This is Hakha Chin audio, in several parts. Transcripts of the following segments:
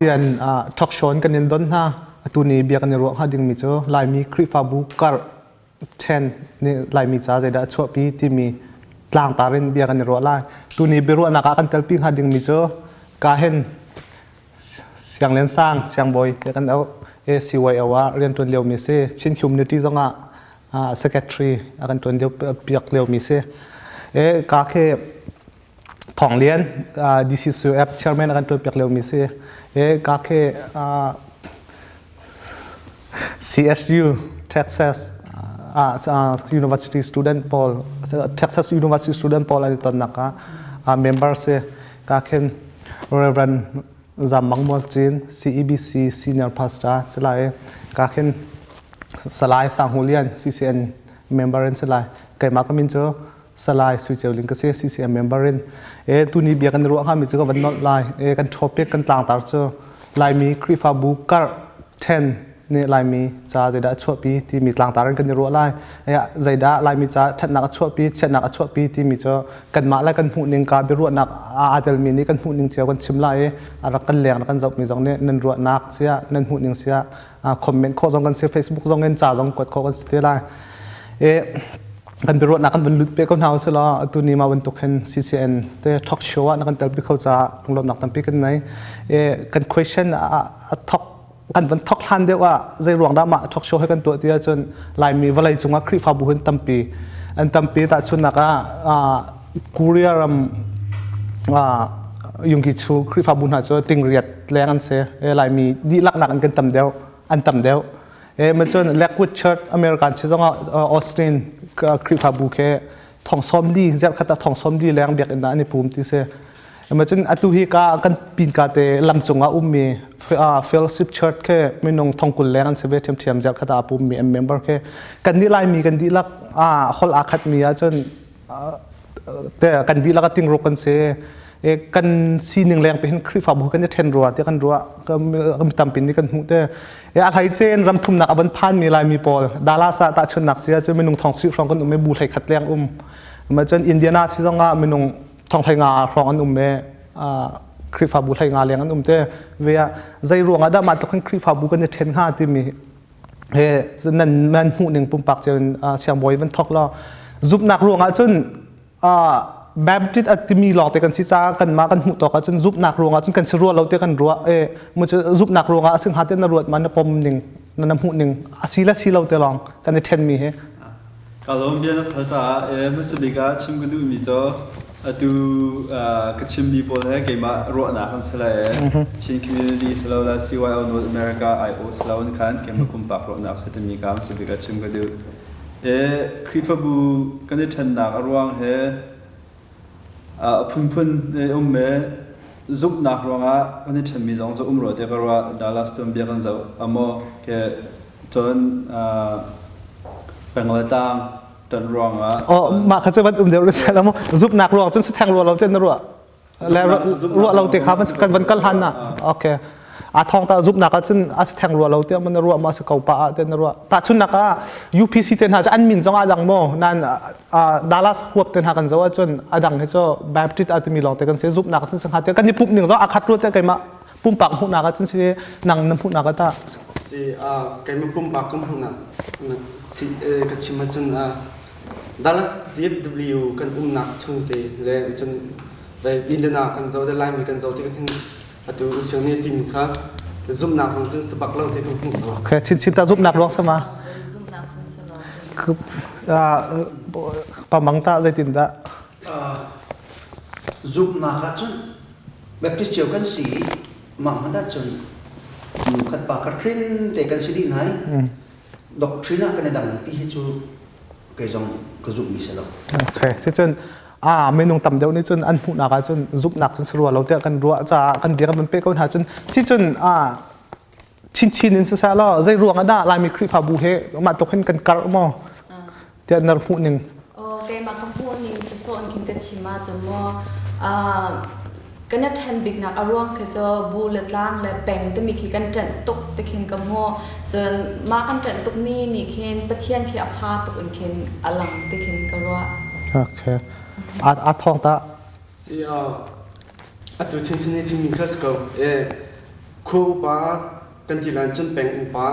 Tian talk show in kan in don hna. Atu ni bia kan i ruah hnga dingmi cu Laimi Khrihfabu karh ṭhen nih Laimi ca zeidah a chuahpi timi tlangtar in bia kan i ruah lai. Tuni biaruahnak ah kan telpi hnga dingmi cu ka hin Siang Lian Sang Siangbawi tiah kan auh. CYO ah rianṭuan liomi a si. Chin Community zongah secretary a kan ṭuan lio piak liomi si. E ka khi Thawng Lian DCCF chairman a kan ṭuan piak liomi si. E ka khi CSU Texas University student pawl Texas University student pawl an i tonnak ah member si. Ka khin Reverend Zam Mang Mual Cin CEBC senior pastor si lai. Ka khin Salai Sang Hu Lian CCN member in si lai. Keimah ka min cu Salai Sui Ceu Ling ka si CCM member in. E tuni bia kan ruah hngami cu ka van nolh lai. E kan topic kan tlangtar cu Laimi Khrihfabu karh 10 nih Laimi ca zeidah a chuahpi timi tlangtar in kan i ruah lai. E zeidah Laimi ca ṭhatnak a chuahpi, chiatnak a chuahpi timi cu kanmah le kan hmuhning ka biaruahnak aa telmi nih kan hmuhning cio kan chim lai i a rak kan leng kan zohmi zong nih nan ruahnak siah nan hmuhning siah comment khawh zong kan si Facebook zong in ca zong kuat khawh kan si te lai. E kan biaruahnak kan van lut pe ko hna usih law atu ni ma bantuk hin CCN te talk show ah na kan telpi kho caah lunglawmhnak tampi kan nei. E kan question a thok kan van thok hlan deuh ah zei ruang dah mah talk show he kan tuah ti ahcun Laimi vawlei cungah Khrihfabu hin tampi an tampi tahchunnak ah Korea ram Yungki Chu Khrihfabu hna cu tingriat leng an si. Laimi dihlak nak in kan tam deuh an tam deuh. E ma cun Lakewood Church American si zongah Austin Khrihfabu khi thong sawm li zerkhat ah thong sawm li leng biakinn ah an i pum ti si. Ma cun atu hi ka kan pin ka te lam cungah ummi Fellowship Church khi minung thong kul leng an si ve ṭhiamṭhiam zerkhat ah a pummi an member khi kan nih Laimi kan dihlak hol aa khatmi ahcun te kan dihlak a tingruk kan si e kan sining leng pe hin Khrihfabu kan i ṭhen rua ti kan ruah mi tampi nih kan hmuh te e a hlei cen ram thumnak a van phan mi Laimi pawl Dallas ah tahchunnak si ahcun minung thong si hrawng kan um i bu hlei khat leng um ma cun Indiana si zong ah minung thong hlei nga hrawng an um i Khrihfabu hlei nga leng an um te ve ah zei ruang ah dah mah tluk hin Khrihfabu kan i ṭhen hnga timi he nan nan hmuh ning pumpak cun siangbawi van thok law zumhnak ruangah cun Baptist a timi lawng te kan si caah kanmah kan hmuh tawk ahcun zumhnak ruangah cun kan si rua lo te kan ruah e mu cu zumhnak ruangah a singha te na ruat ma na pom ning na na hmuh ning a si le si lo te lawng kan i ṭhen mi hi Ka lawm bia na phal caah e hmasa bik ah chim ka duhmi cu atu ka chimmi pawl he keimah ruahnak an si lai e Chin Community silo la CYO North America IO silo in khan keimah pumpak ruahnak si timi ka hmasa bik ah chim ka duh. E Khrihfabu kan i ṭhennak a ruang he a phunphun um e zumhnak ruangah kan i ṭhenmi zong cu um rua tiah ka ruah. Dallas tuanbia kan zoh amaw ke cun peng le tlang ṭanh ruangah Oh, mah kha cu van um deuh rih mu zumhnak ruang cun si theng rua lo te na ruah le ruah lo te kha kan van kal han na okay a thong ta zumhnak ah cun a si theng rua lo te man na ruah ma si ko pa ah te na ruah ta chun nak ah UPC te hna cu an min zong a dang mo nan Dallas huap te hna kan zo ahcun a dang hi cu Baptist a timi lawng te kan si zumhnak cun sangha te kan i pumh ning zong a khat rua te keimah pumpak hmuhnak ah cun si nang na hmuhnak ah tah si keimah pumpak ka hmuhnak si ka chim ahcun Dallas DFW kan umnak chung te le cun Indiana kan zo te Laimi kan zo te kan hin atu usiang nih timi kha zumhnak ruang cun sabak lo te kan hmuh Okay, chin chin ta zumhnak ruang sama pamang ta zeitin dah zumhnak ahcun Baptist cio kan si mah hmanh ahcun nu khat pa khat hrin te kan si dih nai doctrine ah kan i dang ti hi cu kei zong ka zumhmi si lo. Okay, si cun a minung tam deuh nih cun an hmuhnak ah cun zumhnak cun si rua lo tiah kan ruah caah kan bia kan van peh ko hna cun si cun a chinchin in siseh law zei ruang ah dah Laimi Khrihfabu he mah tuk hin kan karh maw tiah nar hmuh ning Oh, keimah ka hmuh ning sasawh in khin ka chim ahcun maw kan i ṭhen biknak a ruang khi cu bu le tlang le peng timi khi kan ṭanh tuk ti khin ka hmuh. Cun mah kan ṭanh tukmi nih khin Pathian khi a fa tuk in khin a lang ti khin ka ruah. Okay. A thawng ta. Si atu chinchin ni chimmi kha si ko. E. Khua upa kan ti lai cun peng upa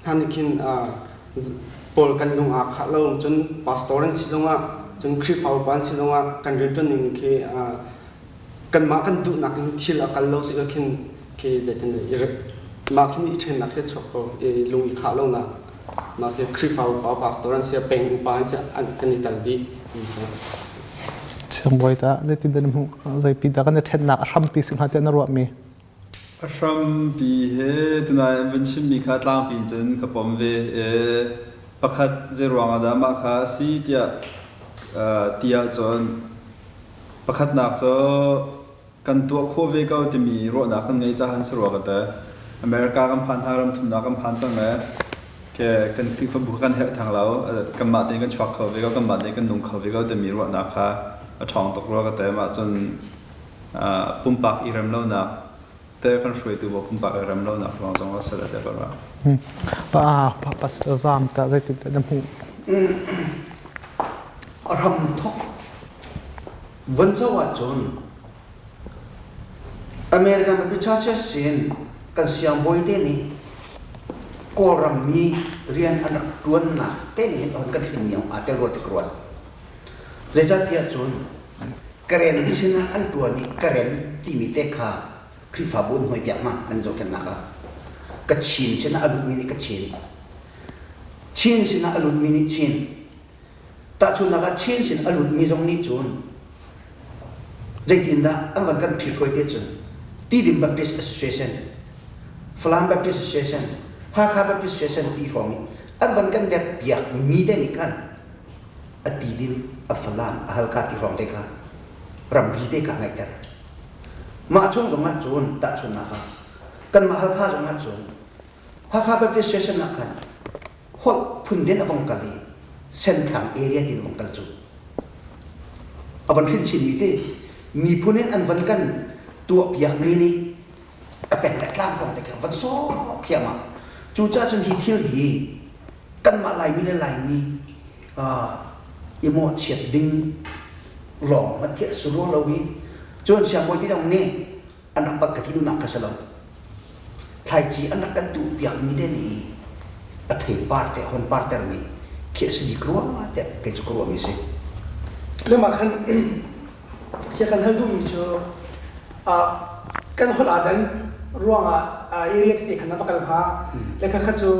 hna nih khin pawl kan lung aa khah lo cun pastor an si zongah cun Khrihfa upa an si zongah kan rianṭuan ning khi kanmah kan duhnak in thil a kal lo tikah khin khi zeitin mah khin i ṭhennak khi a chuak ko i lung i khah lonak mah khi Khrihfa upa pastor an si peng upa an si an kan i tal dih. Siangbawi ta zeitin dah na hmuh zeipi dah kan i ṭhennak a hrampi si hnga tiah na ruahmi? A hrampi he tunai an van chimmi kha tlangpi in cun ka pom ve i pakhat zeiruang ah dah mah kha a si tiah ti ahcun pakhatnak cu kan tuah khawh ve ko timi ruahnak kan ngeih caah an si rua ka ti. America kan phan hna ram thumnak kan phan cang le ke kan Khrihfabu kan herh theng lo kanmah tein kan chuak kho ve ko kanmah tein kan nung kho ve ko timi ruahnak kha a ṭhawng tuk rua ka ti. Mah cun pumpak i rem lonak te kan hruaitu bo pumpak i rem lonak ruang zong a si le te ka Pa pastor zam ta zeitin na hmuh? Ram thok von zo ahcun American mipi churches sin kan siangbawi te nih Kawlram mi rian an rak ṭuannak te nih hin on kan hrin mi aa tel rua tik ruat. Zeicahtiah cun Karen sinah an ṭuan i Karen timi te kha Khrihfabu an hnuaipiak hna an i zohkhenhnak ah. Kachin sinah a lutmi nih Kachin, Chin sinah a lutmi nih Chin. Tahchunhnak ah Chin sin a lutmi zong nih cun zeitindah an van kan ṭhithruai te cun Tidim Baptist Association, Falam Baptist Association, Hakha Baptist Association ti hrawng i an van kan derpiak mi te nih khan a Tidim, a Falam, a Halkha ti hrawng te kha ramri te kha ngaihter. Mah chung zong ah cun tahchunhnak ah kanmah Halkha zong ah cun Hakha Baptist Station ah khan holh phun den a vong kal i Senthang area tin a vong kal cu a von hrin chinmi te miphun in an von kan tuahpiakmi nih a peng le tlang kong te kha van sawh thiam ah cucaah cun hi thil hi kanmah Laimi le Laimi i mawhchiat ding lawng hmanh khi a si rua lo i cun siangbawi ti zong nih an rak palh ka ti duhnak kha si lo. Thlaici an rak kan tuhpiak mi te nih a theipar te hon par termi khi a si bik rua tiah kei cu ka ruahmi si. Lemah khan sia kan hal duhmi cu kan holh aa dan ruangah area tete khan na va kal hnga. Le kha kha cu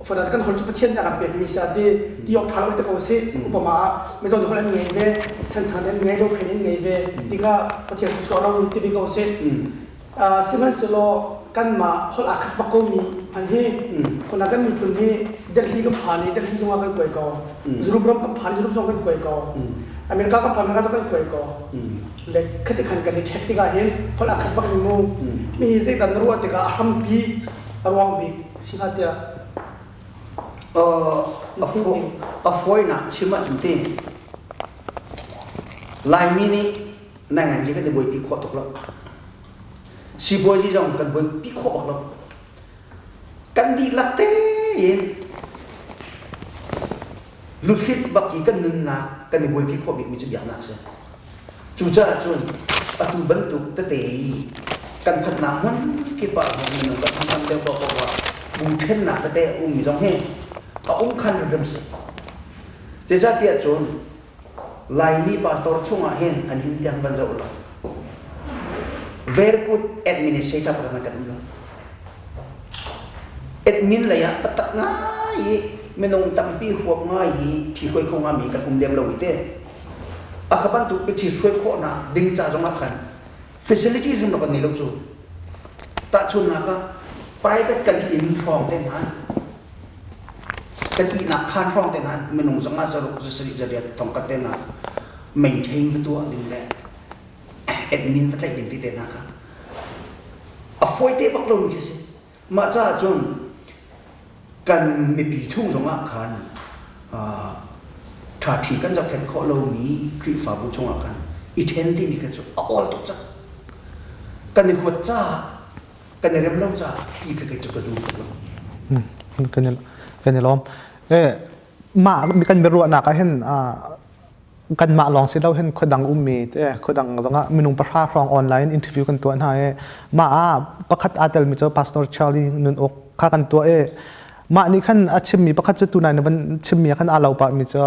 Fadat kan holh cu Pathian nih a kan pekmi si ah ti ti awk ṭha lo te ko si. Upama ah Mizo nih holh an ngei ve, Senthang an ngei, Zophei an ngei ve ti kha Pathian thluachuah ro ti ve ko si. Sihmanhsehlaw kanmah holh aa khat bak komi hmanh hi khona kan miphun hi Delhi kan phan i Delhi zongah kan kuai ko. Zurup ram kan phan i Zurup zong kan kuai ko. America kan phan America zong kan kuai ko. Le khati khan kan i ṭhek tikah hin holh aa khat bak mi mu. Mi hi zeidah na ruah tikah a hrampi a ruang bik si hnga tiah a fawinak chim ahcun ti Laimi nih nainganzi kan i buaipi khawh tuk lo sipuazi zong kan buaipi khawh bak lo kan dihlak tein luthlit bak i kan nunnak kan i buaipi khawh bikmi cu biaknak si Cucaah cun atu bantuk tete i kan phanhnak hmun kip ah minung kan phan deuh paoh paoh ah bu ṭhennak tete a ummi zong hi a um khan hrimhrim si. Zeicahtiah cun Laimi pastor chungah hin an hin tiang van zoh lo. Very good administrator pakhat kan um lo. Admin lei ah patak ngai i minung tampi huap ngai i ṭhihruai kho ngami kan um lem lo i te. A kha bantuk i ṭhithruai khawhnak ding ca zongah khan facility hrim kan ngei lo cu. Tahchunhnak ah private kan inn hrawng te hna kan ihnak khaan hrawng te hna minung zongah zaruk zasarih zariat thongkhat te hna maintain va tuah ding le admin va tlaih ding ti te hna kha a fawi te bak lomi khi si. Mah caah cun kan mipi chung zongah khan ṭhaṭhi kan zohkhenh khawh lomi Khrihfabu chungah khan i ṭhen timi kha cu a awl tuk cang. Kan i huat caah, kan i rem lo caah ti kha kei cu ka zum tuk lo. Kan i lawm. Mah kan biaruahnak ah hin Kanmah lawng si lo hin khuadang ummi te khuadang zongah minung pahra hrawng online interview kan tuah hna i mah ah pakhat aa telmi cu Pastor Charlie Nun Uk kha kan tuah i mah nih khan a chimmi pakhat cu tunai na van chimmi ah khan aa lo pahmi cu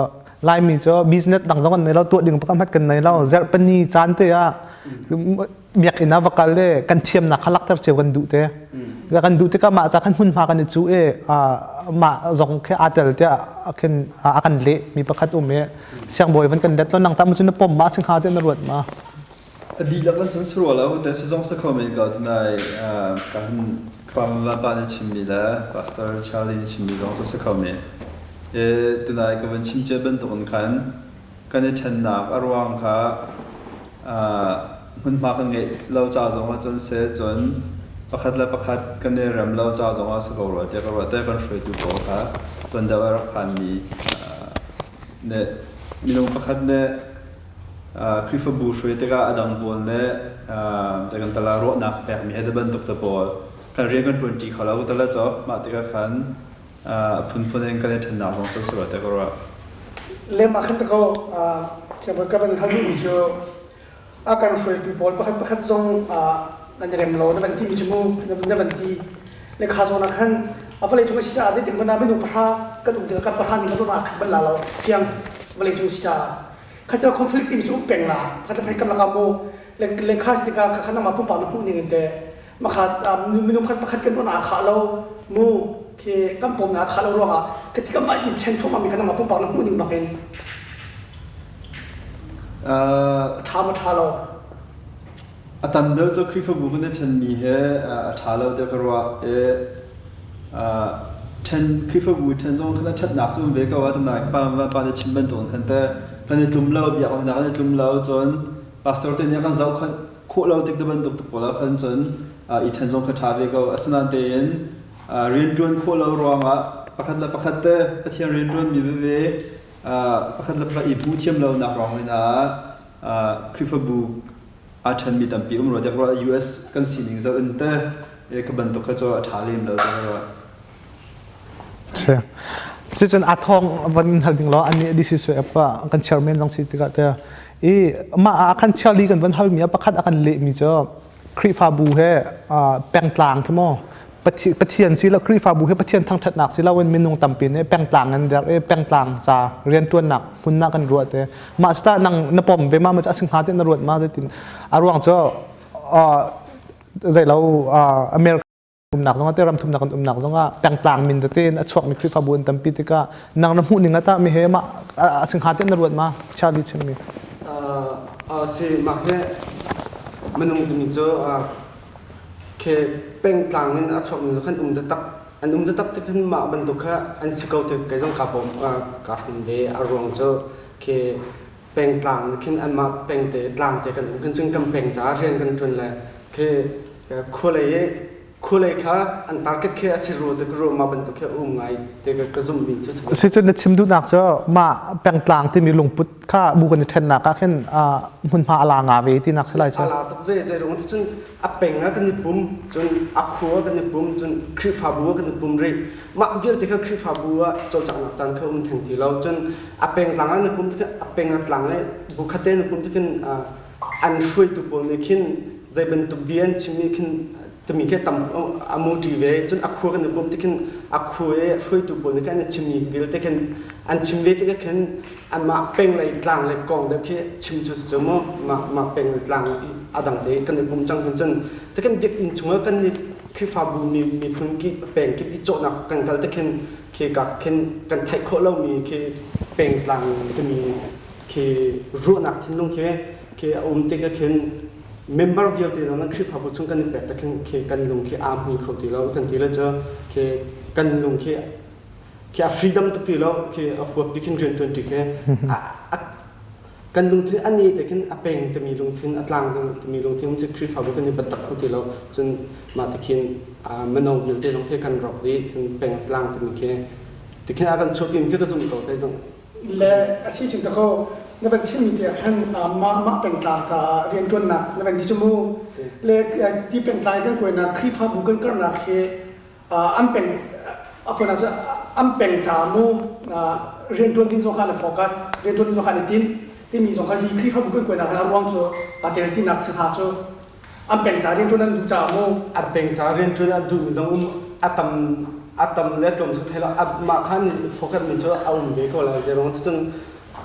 Laimi cu business dang zong kan nei lo tuah ding pakhat hmanh kan nei lo zarhpini caan te ah biakinn ah va kal le kan thiamnak kha lakter cio kan duh te kan duh tikah mah ca khan hmunhma kan i cuh i mah zong khi aa tel tiah khin a kan leh mi pakhat um i siangbawi van kan let lo nang ta mu cu na pom ma singha te na ruat ma A dihlak an cun sarua lo te sazong sa kho men ko tunai ka han khuang pa na chimmi le Pastor Charlie na chimmi zong cu sa kho men e tunai ka van chim cia bantukin khan kan i ṭhennak a ruang kha hmunhma kan ngeih lo ca zongah cun seh cun pakhat le pakhat kan i rem lo ca zongah si ko rua tiah ka ruah te kan hruaitu pawl kha tuan deuh a rak phanmi nih minung pakhat nih Khrihfabu hruai tikah a dang pawl nih zei kan tala ruahnak pekmi he bantuk te pawl kan rian kan ṭuanṭi kho lo tala cu mah tikah khan a phunphun in kan i ṭhennak zong cu si rua tiah ka ruah. Lem ah khan ka ka van hal duhmi cu a kan hruaitu pawl pakhat pakhat zong an i rem lo na van ti mi cu mu na van ti le kha zawn ah khan a vawlei cung a si caah zeitin hmanh ah minung pahra kan um tikah kan pahra ning kan ruah ah khat bal la lo fiang vawlei cung si caah kha cu conflict timi cu um peng la kha tlai kan lakah mu le le kha si tikah kha kha nangmah pumpak na hmuh ning in te makhat minung khat pakhat kan ruah ah khah lo mu khi kan pom na khah lo ruangah ka ti kan mah in chen thum mi kan nangmah pumpak na hmuh ning bak in tha ma tha lo A tam deuh cu Khrihfabu kan i ṭhenmi he a ṭha lo tiah ka ruah i ṭhen Khrihfabu ṭhen zong khan a ṭhatnak cu um ve ko ah tunai ka pa pa nih chim bantukin khan teh kan i tlum lo biaknak kan i tlum lo cun pastor te nih a kan zohkhanh khawh lo tik te bantuk te pawl ah khan cun i ṭhen zong kha ṭha ve ko. Asinain tein rianṭuan khawh lo ruangah pakhat le pakhat te Pathian rianṭuanmi veve pakhat le pakhat i hmuh thiam lonak ruang in ah Khrihfabu aa ṭhenmi tampi um rua tiah ruah US kan sining zoh in te ka bantuk kha cu a ṭha lem lo tiah ka ruah. Sicun a thawng van hal ding law ani DC app ah kan chairman zong si tikah te i mah ah khan Charlie kan van halmi ah pakhat a kan lehmi cu Khrihfabu he pengtlang khi maw Pathian si lo Khrihfabu he Pathian thangṭhatnak si loin minung tampi nih pengtlang an der i pengtlang ca rianṭuannak hmun ah kan ruah te mah cu tah nang na pom ve ma ma cu a si hnga ti na ruat ma zeitin a ruang cu zeilo America umnak zongah te ram thumnak kan umnak zongah pengtlang min tete in a chuakmi Khrihfabu an tampi tikah nang na hmuh ning ata mi he mah a singha te na ruat ma Charlie chimmi Si mah he minung timi cu khe pengtlang in a chuakmi khan um taktak an um taktak ti khan mah bantuk kha an si ko ti kei zong ka bawm ka hrum ve a ruang cu khe pengtlang khin anmah pengte tlangte kan um khin cun kan peng caah rian kan ṭuan le khi khualei i khualei kha an target khi a si ru te ru mah bantuk khi a um ngai te ka zumh mi cu si cun na chim duhnak cu mah pengtlang timi lungput kha bu kan i ṭhennak ah khin hmunhma a la nga ve tinak si lai cu a la tuk ve zei ruang cun a peng ah kan i pum cun a khua kan i pum cun Khrihfabu ah kan i pum rih mah vialte kha Khrihfabu ah cawlcanghnak caan kha um theng ti lo cun a pengtlang ah na pum tikhin a peng a tlang i bu khat te na pum tikhin an hruaitu pawl nih khin zei bantuk bia an chimmi khin timi khi tam a muṭi ve cun a khua kan i pum tikhin a khua i hruaitu pawl nih khin an chimmi vialte khin an chim ve tikah khin anmah peng lei tlang le kong deuh khi chim cu si cu mu mah mah peng le tlang a dang te kan i pum cang hin cun tikin biakinn chungah kan i Khrihfabu miphun kip peng kip i cawhnak kan kal tikhin khi ka khin kan theih khawh lomi khi pengtlang timi khi ruahnak thinlung khi khi a um tik ah khin member vialte nan Khrihfabu chung kan i pek tak khin khi kan lung khi aa hmui kho ti lo kan ti le cu khi kan lung khi khi a freedom tuk ti lo khi a huap ti khin rian ṭuan ṭi khi kan lungthin a ni te khin a peng timi lungthin a tlang timi lungthin cu Khrihfabu kan i biatak kho ti lo cun mah ti khin mino vialte zong khi kan rawk dih cun peng tlang timi khi ti khin a kan chuahpi khi ka zum ko kei zong Le a si chung ta ko na van chimmi te khan mah mah pengtlang caah rianṭuannak na van ti cu mu le ti pengtlang kan kuainak Khrihfabu kan karhnak hi an peng a fawinak cu an peng caah mu rianṭuan ding zong kha an focus rianṭuan ding zong kha an i tinh. Timi zong kha hi Khrihfabu kan kuainak a ruang cu aa tel tinak si hna cu an peng ca rianṭuan an duh caah mu. A peng ca rianṭuan an duhmi zong um a tam a tam le tlawm cu thei lo mah kha focus mi cu a um ve ko lai zeruang cun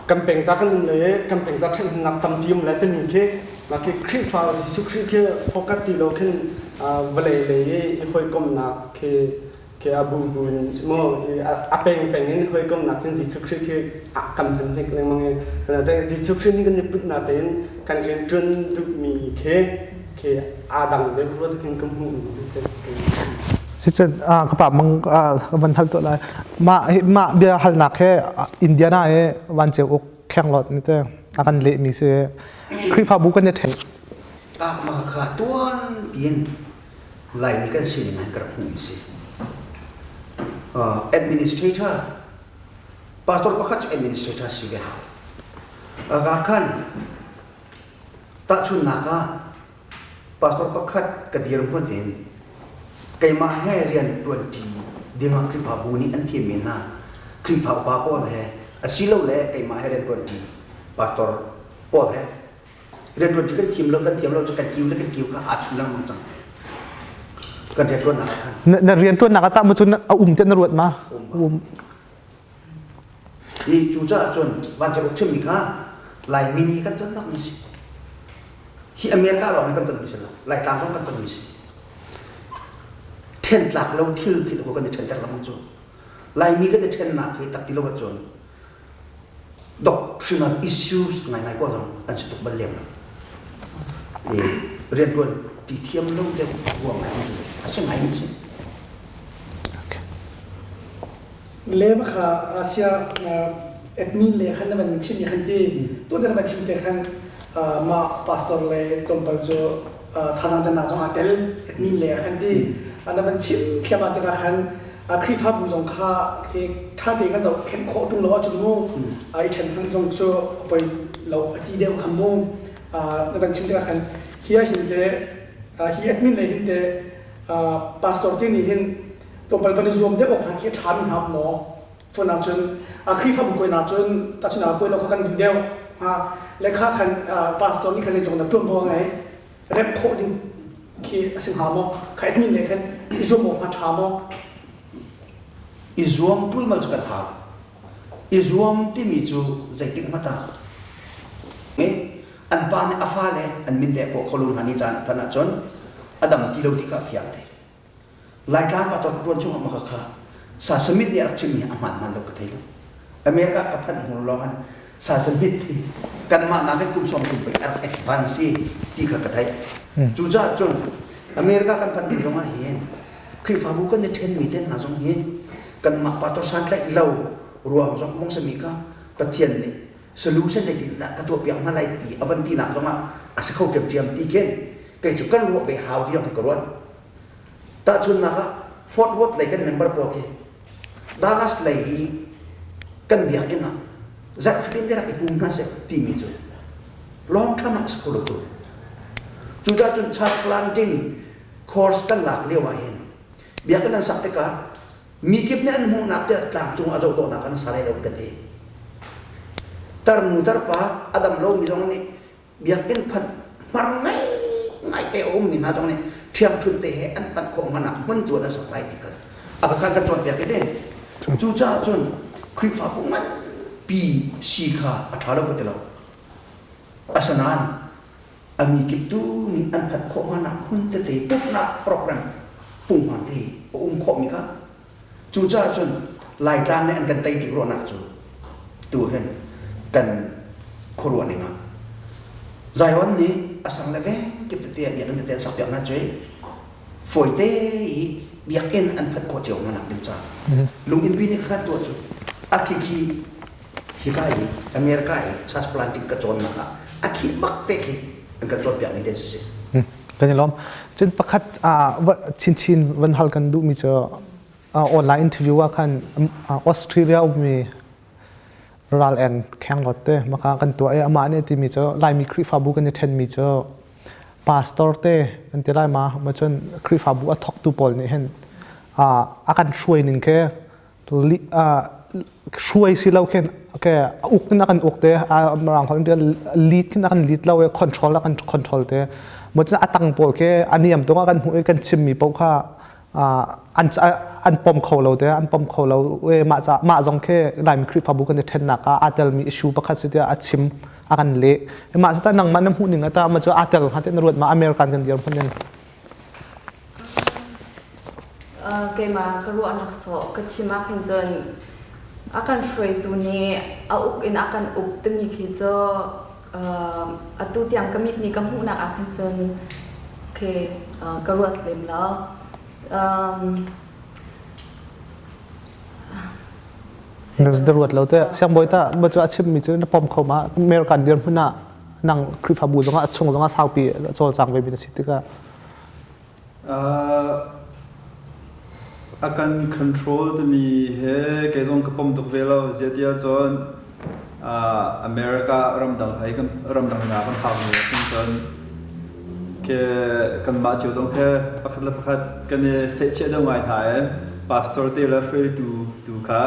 kan peng ca kan um le kan peng ca ṭhathnemnak tampi um lai timi khi mah khi Khrihfa Jesuh Khrih khi focus ti lo khin vawlei lei i hawikomhnak khi khi a bu bu in mu a peng peng in hawikomhnak khin Jesuh Khrih khi kan hman hnik lengmang i Jesuh Khrih nih kan i putnak tein kan rianṭuan duhmi khi khi aa dang deuh rua khin ka hmuh mi si. Sicun ka pa mang van hal tuah lai. Mah mah bia halnak he Indiana he van ceu uk khenglot ni te a kan leh mi si. Khrihfabu kan i ṭhen. Ah mah kha tuan tiin Laimi kan sining an ka rak hmuh mi si. Administrator pastor pakhat cu administrator si ve hau. Ka khan tahchunnak ah pastor pakhat ka dirhmun in keimah he rian ṭuanṭi dingah Khrihfabu nih an thimmi hna Khrihfa upa pawl he asilole keimah he rian ṭuanṭi pastor pawl he rianṭuanṭi kan thiam lo kan thiam lo cu kan kiu le kan kiu kha aa chu lengmang cang kan rianṭuannak ah khan na rianṭuannak ah tah ma cun a um te na ruat ma um i cucaah cun vancung uk chimmi kha Laimi nih kan ton bakmi si hi America lawng hi kan tonmi si lo Laitlang zong kan tonmi si ṭhen tlak lo thil khi kan i ṭhenter lengmang cu Laimi kan i ṭhennak hi tak ti lo ahcun doctrinal issues ngaingai ko zong an si tuk bal lem lo. I rianṭuan ti thiam lo deuh ruang ah a si ngai mi si. Le kha Asia admin le khan na van chim khan ti tu na van chim te khan mah pastor le tlawmpal cu thazang te na zong aa tel admin le khan ti na van chim thiam ah tikah khan Khrihfabu zong kha ṭha tein kan zohkhenh khawh ṭung lo ahcun mu i ṭhen hmanh zong cu a poi lo a ti deuh kha mu na kan chim tikah khan hi ah hin te hi admin lei hin te pastor te nih hin tlawmpal van i zuam deuh awk hna khi a ṭha mi hna maw phone ahcun Khrihfabu kawinak cun tahchun ah kawi lo kha kan duh deuh ha le kha khan pastor nih khan zeitluk in dah ṭuanvo a ngei remh khawh ding khi a si hnga maw kha admin nih khan i zuam awk hnga ṭha maw i zuam ṭulmal cu kan hau i zuam timi cu zeitik hmanh ah an pa nih a fale an min le kawh kho lo hna ni caan a phanh ahcun a dam ti lo ti kha a fiang te Laitlang pa tor tuan chung ah kha sa samit nih a rak chimmi a hmaan hmaan lo ka thei lo America ka phanh hnu lawng an sa samit hi kanmah nakin kum 30 pei a rak advance i ti kha ka theih cucaah cun America kan phanh ding zongah hin Khrihfabu kan i ṭhenmi te hna zong hi kanmah pastor santlaih lo ruang zong mong sami kha Pathian nih solution zeitin dah ka tuahpiak hna lai ti a van tinak zongah a si kho ṭiamṭiam ti khin kei cu kan ruah ve hau tiang ka ruat Tahchunhnak ah Fort Worth lei kan member pawl khi Dallas lei i kan biakinn ah zarh fatin te rak i pum hna seh timi cu long term ah a si kho lo tu. Cucaah cun church planting course kan lak lio ah hin biakinn an sak tikah mi kip nih an hmuhnak te tlangcung a zohdawhnak an sa lai lo kan ti. Tarnu tarpa a dam lomi zong nih biakinn phanh hmar ngaingai te a ummi hna zong nih ṭhiangṭhunh te he an panh khawh hmanak hmun tu an sak lai ti kha a ka kan cawnpiak i te cucaah cun Khrihfabu nganpi si kha a ṭha lo ka ti lo asinain a mi kip tu nih an phanh khawh hmanak hmun tete pumhnak program punghman te a um khawhmi kha Cucaah cun Laitlang nih an kan tei tik ruahnak cu tu hin kan khuaruah ning ah Zion nih a sang le veng kip tete ah biakinn tete an sak piak hna cu fawite i biakinn an phanh khawh cio hna nak ding caah lunginn pi nih kha tuah cu a khikhi hika i America i church planting ka cawnnak ah a khih bak te khi an kan cawnpiak mi te si. Kan i lawm. Cun pakhat chinchin van hal kan duhmi cu online interview ah khan Australia ummi ral eng khenglot te maka kan tuah i amah nih timi cu Laimi Khrihfabu kan i ṭhenmi cu pastor te kan ti lai ma ma cun Khrihfabu a thawktu pawl nih hin a kan hruai ning khi. Hruai si lo khin ke uk in a kan uk te rang hol lead khin a kan lead lo e control a kan control te mo cun a tang pawl ke a niam tung a kan hmuh i kan chimmi paoh kha an an pom kho lo te an pom kho lo e mah ca mah zong khi Laimi Khrihfabu kan i ṭhennak ah aa telmi issue pakhat si tiah a chim a kan leh mah cu ta nangmah na hmuh ning ata ma cu aa tel hnga te na ruat ma American kan dir hmun in Keimah ka ruahnak sawh ka chim ah khin cun a kan hruaitu nih a uk in a kan uk timi khi cu atu tiang ka mit nih ka hmuhnak ah khin cun khi ka ruat lem lo. Na ruat lo te siangbawi ta ma cu a chimmi cu na pom kho ma American dirhmun ah nang Khrihfabu zongah a chung zongah saupi cawlcang ve mi na si tikah A kan control timi he kei zong ka pom tuk ve lo. Ziah cun America ramdang hlei kan ramdang hna kan phak mi ahcun cun ke kanmah cio zong khe pakhat le pakhat kan i sehchiah deuh ngai hna i pastor te le hruaitu tu kha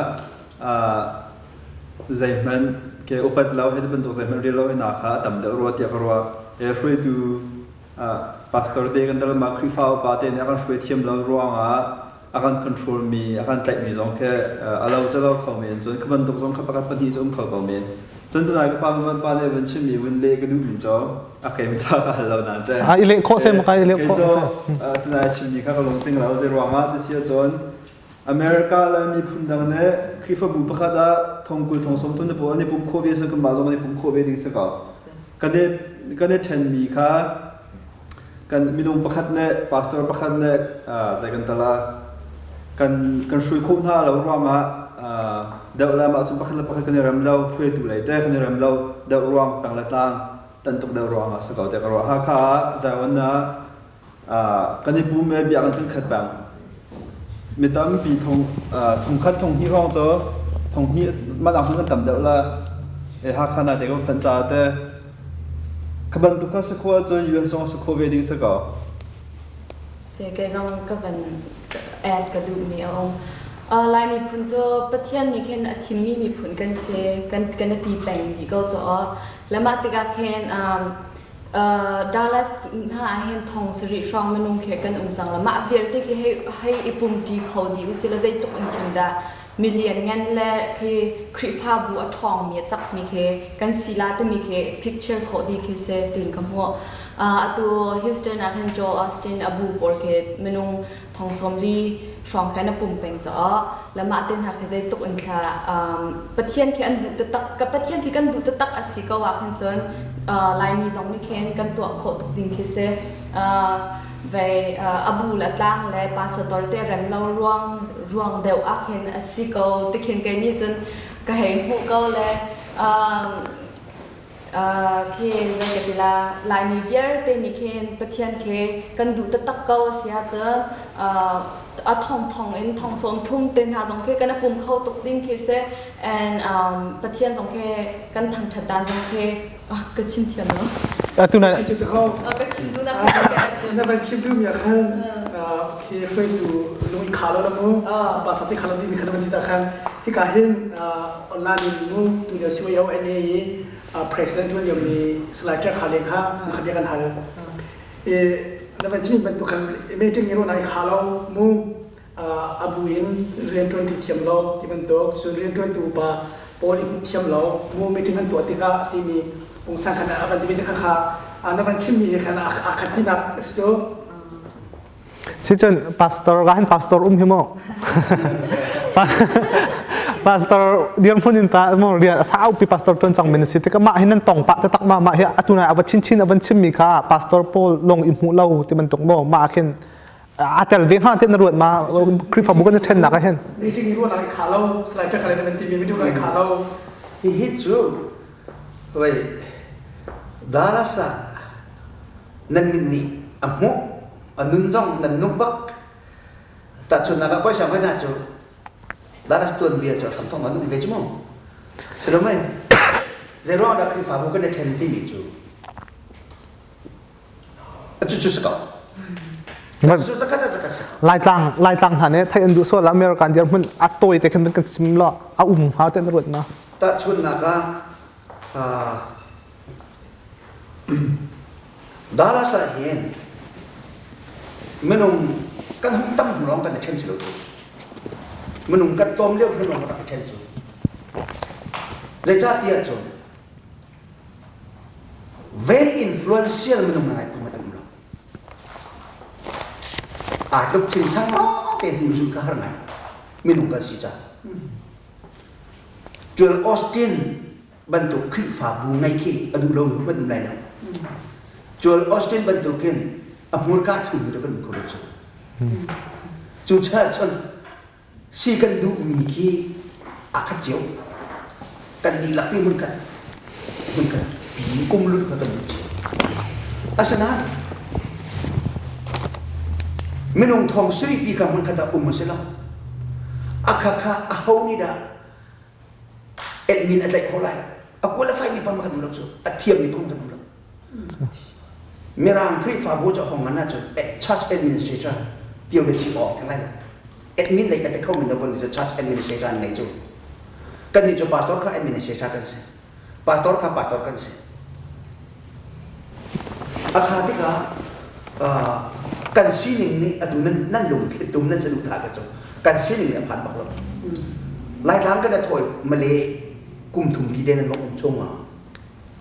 zeihmanh ke upat lo hei bantuk zeihmanh rel lo hna kha a tam deuh rua tiah ka ruah. Hruaitu Pastor te kan tel mah Khrihfa upa te nih a kan hruai thiam lo ruangah a kan control mi a kan tlaih mi zong khi a lo cu lo kho men cun kha bantuk zong kha pakhat pahnih cu um kho ko men cun tunai ka pa man pa nih vun chim mi vun leh ka duh mi cu a keim ca ka hal lo nan te a i leh khawh se ma ka i leh khawh tunai chim mi kha ka lungtling lo zei ruangah ti si ahcun America le miphun dang nih Khrihfabu pakhat ah thong kul thong sawm thum te pawl an i pum khawh ve kan mah zong an i pum khawh ve ding si ko kan i kan i ṭhenmi kha kan minung pakhat le pastor pakhat le zei kan tala kan kan hrui khawh hna lo ruangah deuh le mah cun pakhat le pakhat kan i rem lo hruaitu lei te kan i rem lo deuh ruang peng le tlang tan tuk deuh ruangah si ko te ka ruah Hakha ah Zion ah Kan i pum i biakinn kan khat peng. Mi tampi thong thongkhat thonghnih hrawng cu thonghnih mah dang kan tam deuh la. Hakha na te ko phanh ca te kha bantuk kha si khawh ahcun US zong si khawh ve ding si ko. Si kei zong ka van add ka duhmi a um. Lai miphun cu Pathian nih khin a thimmi miphun kan si kan kan i ti peng dih ko caah le mah tikah khin Dallas hna ah hin thong sarih hrawng minung khi kan um cang la. Mah vialte khi hei hei i pumṭi kho dih usih law zeitluk in khin dah milian ngan le khi Khrihfabu a ṭhawngmi a cakmi khi kan si la timi khi picture khawh dih khi si tiin ka hmuh. Atu Houston ah khin Joel Osteen a bu pawl khi minung thong sawmli hrawng khan a pum peng caah le mah te hna khi zeitluk in thla Pathian khi an duh taktak ka Pathian khi kan duh taktak a si ko ah khin cun Laimi zong nih khin kan tuah khawh tuk ding khi si vei a bu le tlang le pastor te rem lo ruang ruang deuh ah khin a si ko tikhin kei nih cun ka hei hmuh ko le Khi zei ka ti la Laimi vialte nih khin Pathian khi kan duh taktak ko a si ahcun a thongthong in thong sawm thum te hna zong khi kan i pum kho tuk ding khi si and Pathian zong khi kan thangṭhat dan zong khi ka chim thiam lo. Atu na ka chim duh nak na van chim duh mi ah khan khi hruaitu lung i khah lo la mu pa sa ti khah lo ding mi khan van ti ta khan hika hin online in mu tu lio CYONA i president tuan lio mi Salai Ṭek Kha Leng kha kha bia kan hal i na van chim bantuk khan meeting i ruahnak i kha lo mu a bu in rianṭuan ti thiam lo ti bantuk cun rianṭuantu pa pawl i hmuh thiam lo mu meeting kan tuah tikah timi pungsan khan a van timi te kha kha na van chimmi he khan aa khat tinak a si cu Sicun pastor ka hin pastor um hi mu. Pastor dirhmun in ta mo rian a saupi pastor tuan cang min si tikah mah hin nan tong pah taktak ma mah hi atu nai ava chin chin avan chimmi kha pastor pawl long i hmuh lo ti bantuk mo mah khin a tel ve hnga te na ruat ma Khrihfabu kan then nak hin meeting i ruahnak i kha lo salai ṭek le nan timi meeting i kha lo Hihi cu wei Dallas ah nan mit nih a hmuh a nun zong nan nung bak tahchunhnak ah puaisa hoi hna cu Dallas tuanbia cu a hramthawk an um ve cu mu si lo mei zei ruang dah Khrihfabu kan i ṭhen timi cu cucu si ko. Cu zakhat ah zakhat si. Laitlang Laitlang hna nih theih an duh sual American dirhmun a tawi te khin kan sim lo a um hnga te na ruat ma? Tahchunhnak ah Dallas ah hin minung kan hung tam hnu lawng kan i ṭhen si lo cu. Minung kan tlawm lio hnu lawng kan rak i ṭhen cu. Zeicahtiah cun very influential minung na ngai pung a tam lo. Aa tluk chingchang te hnu zun ka har ngai. Minung kan si ca. Joel Austin bantuk Khrihfabu ngei khi a duh lomi hmanh um lai lo. Joel Austin bantukin a hmurka thlumi cu kan um kho lo cu. Cucaah cun si kan duhmi khi aa khat cio. Kan dihlak pi hmunkhat hmunkhat pi kum lut kha kan duh cio. Asinain minung thong sarih pi kha hmunkhat ah um a si lo. A kha kha aho nih dah admin a tlaih khawh lai a qualify mi pang kan um lo cu a thiam mi pang kan um lo mirang khrihfabu cu hong ngan ahcun church administrator tio le chim awk theng lai lo admin lei ka te kho min lo kon cu church administrator an ngei cu kan nih cu pastor kha administrator kan si pastor kha pastor kan si a kha tikah kan sining nih atu nan nan lungthli tum nan saduhthah ka cu kan sining nih a phan bak lo Laitlang kan a thawi Malay kum thum pi te nan um chung ah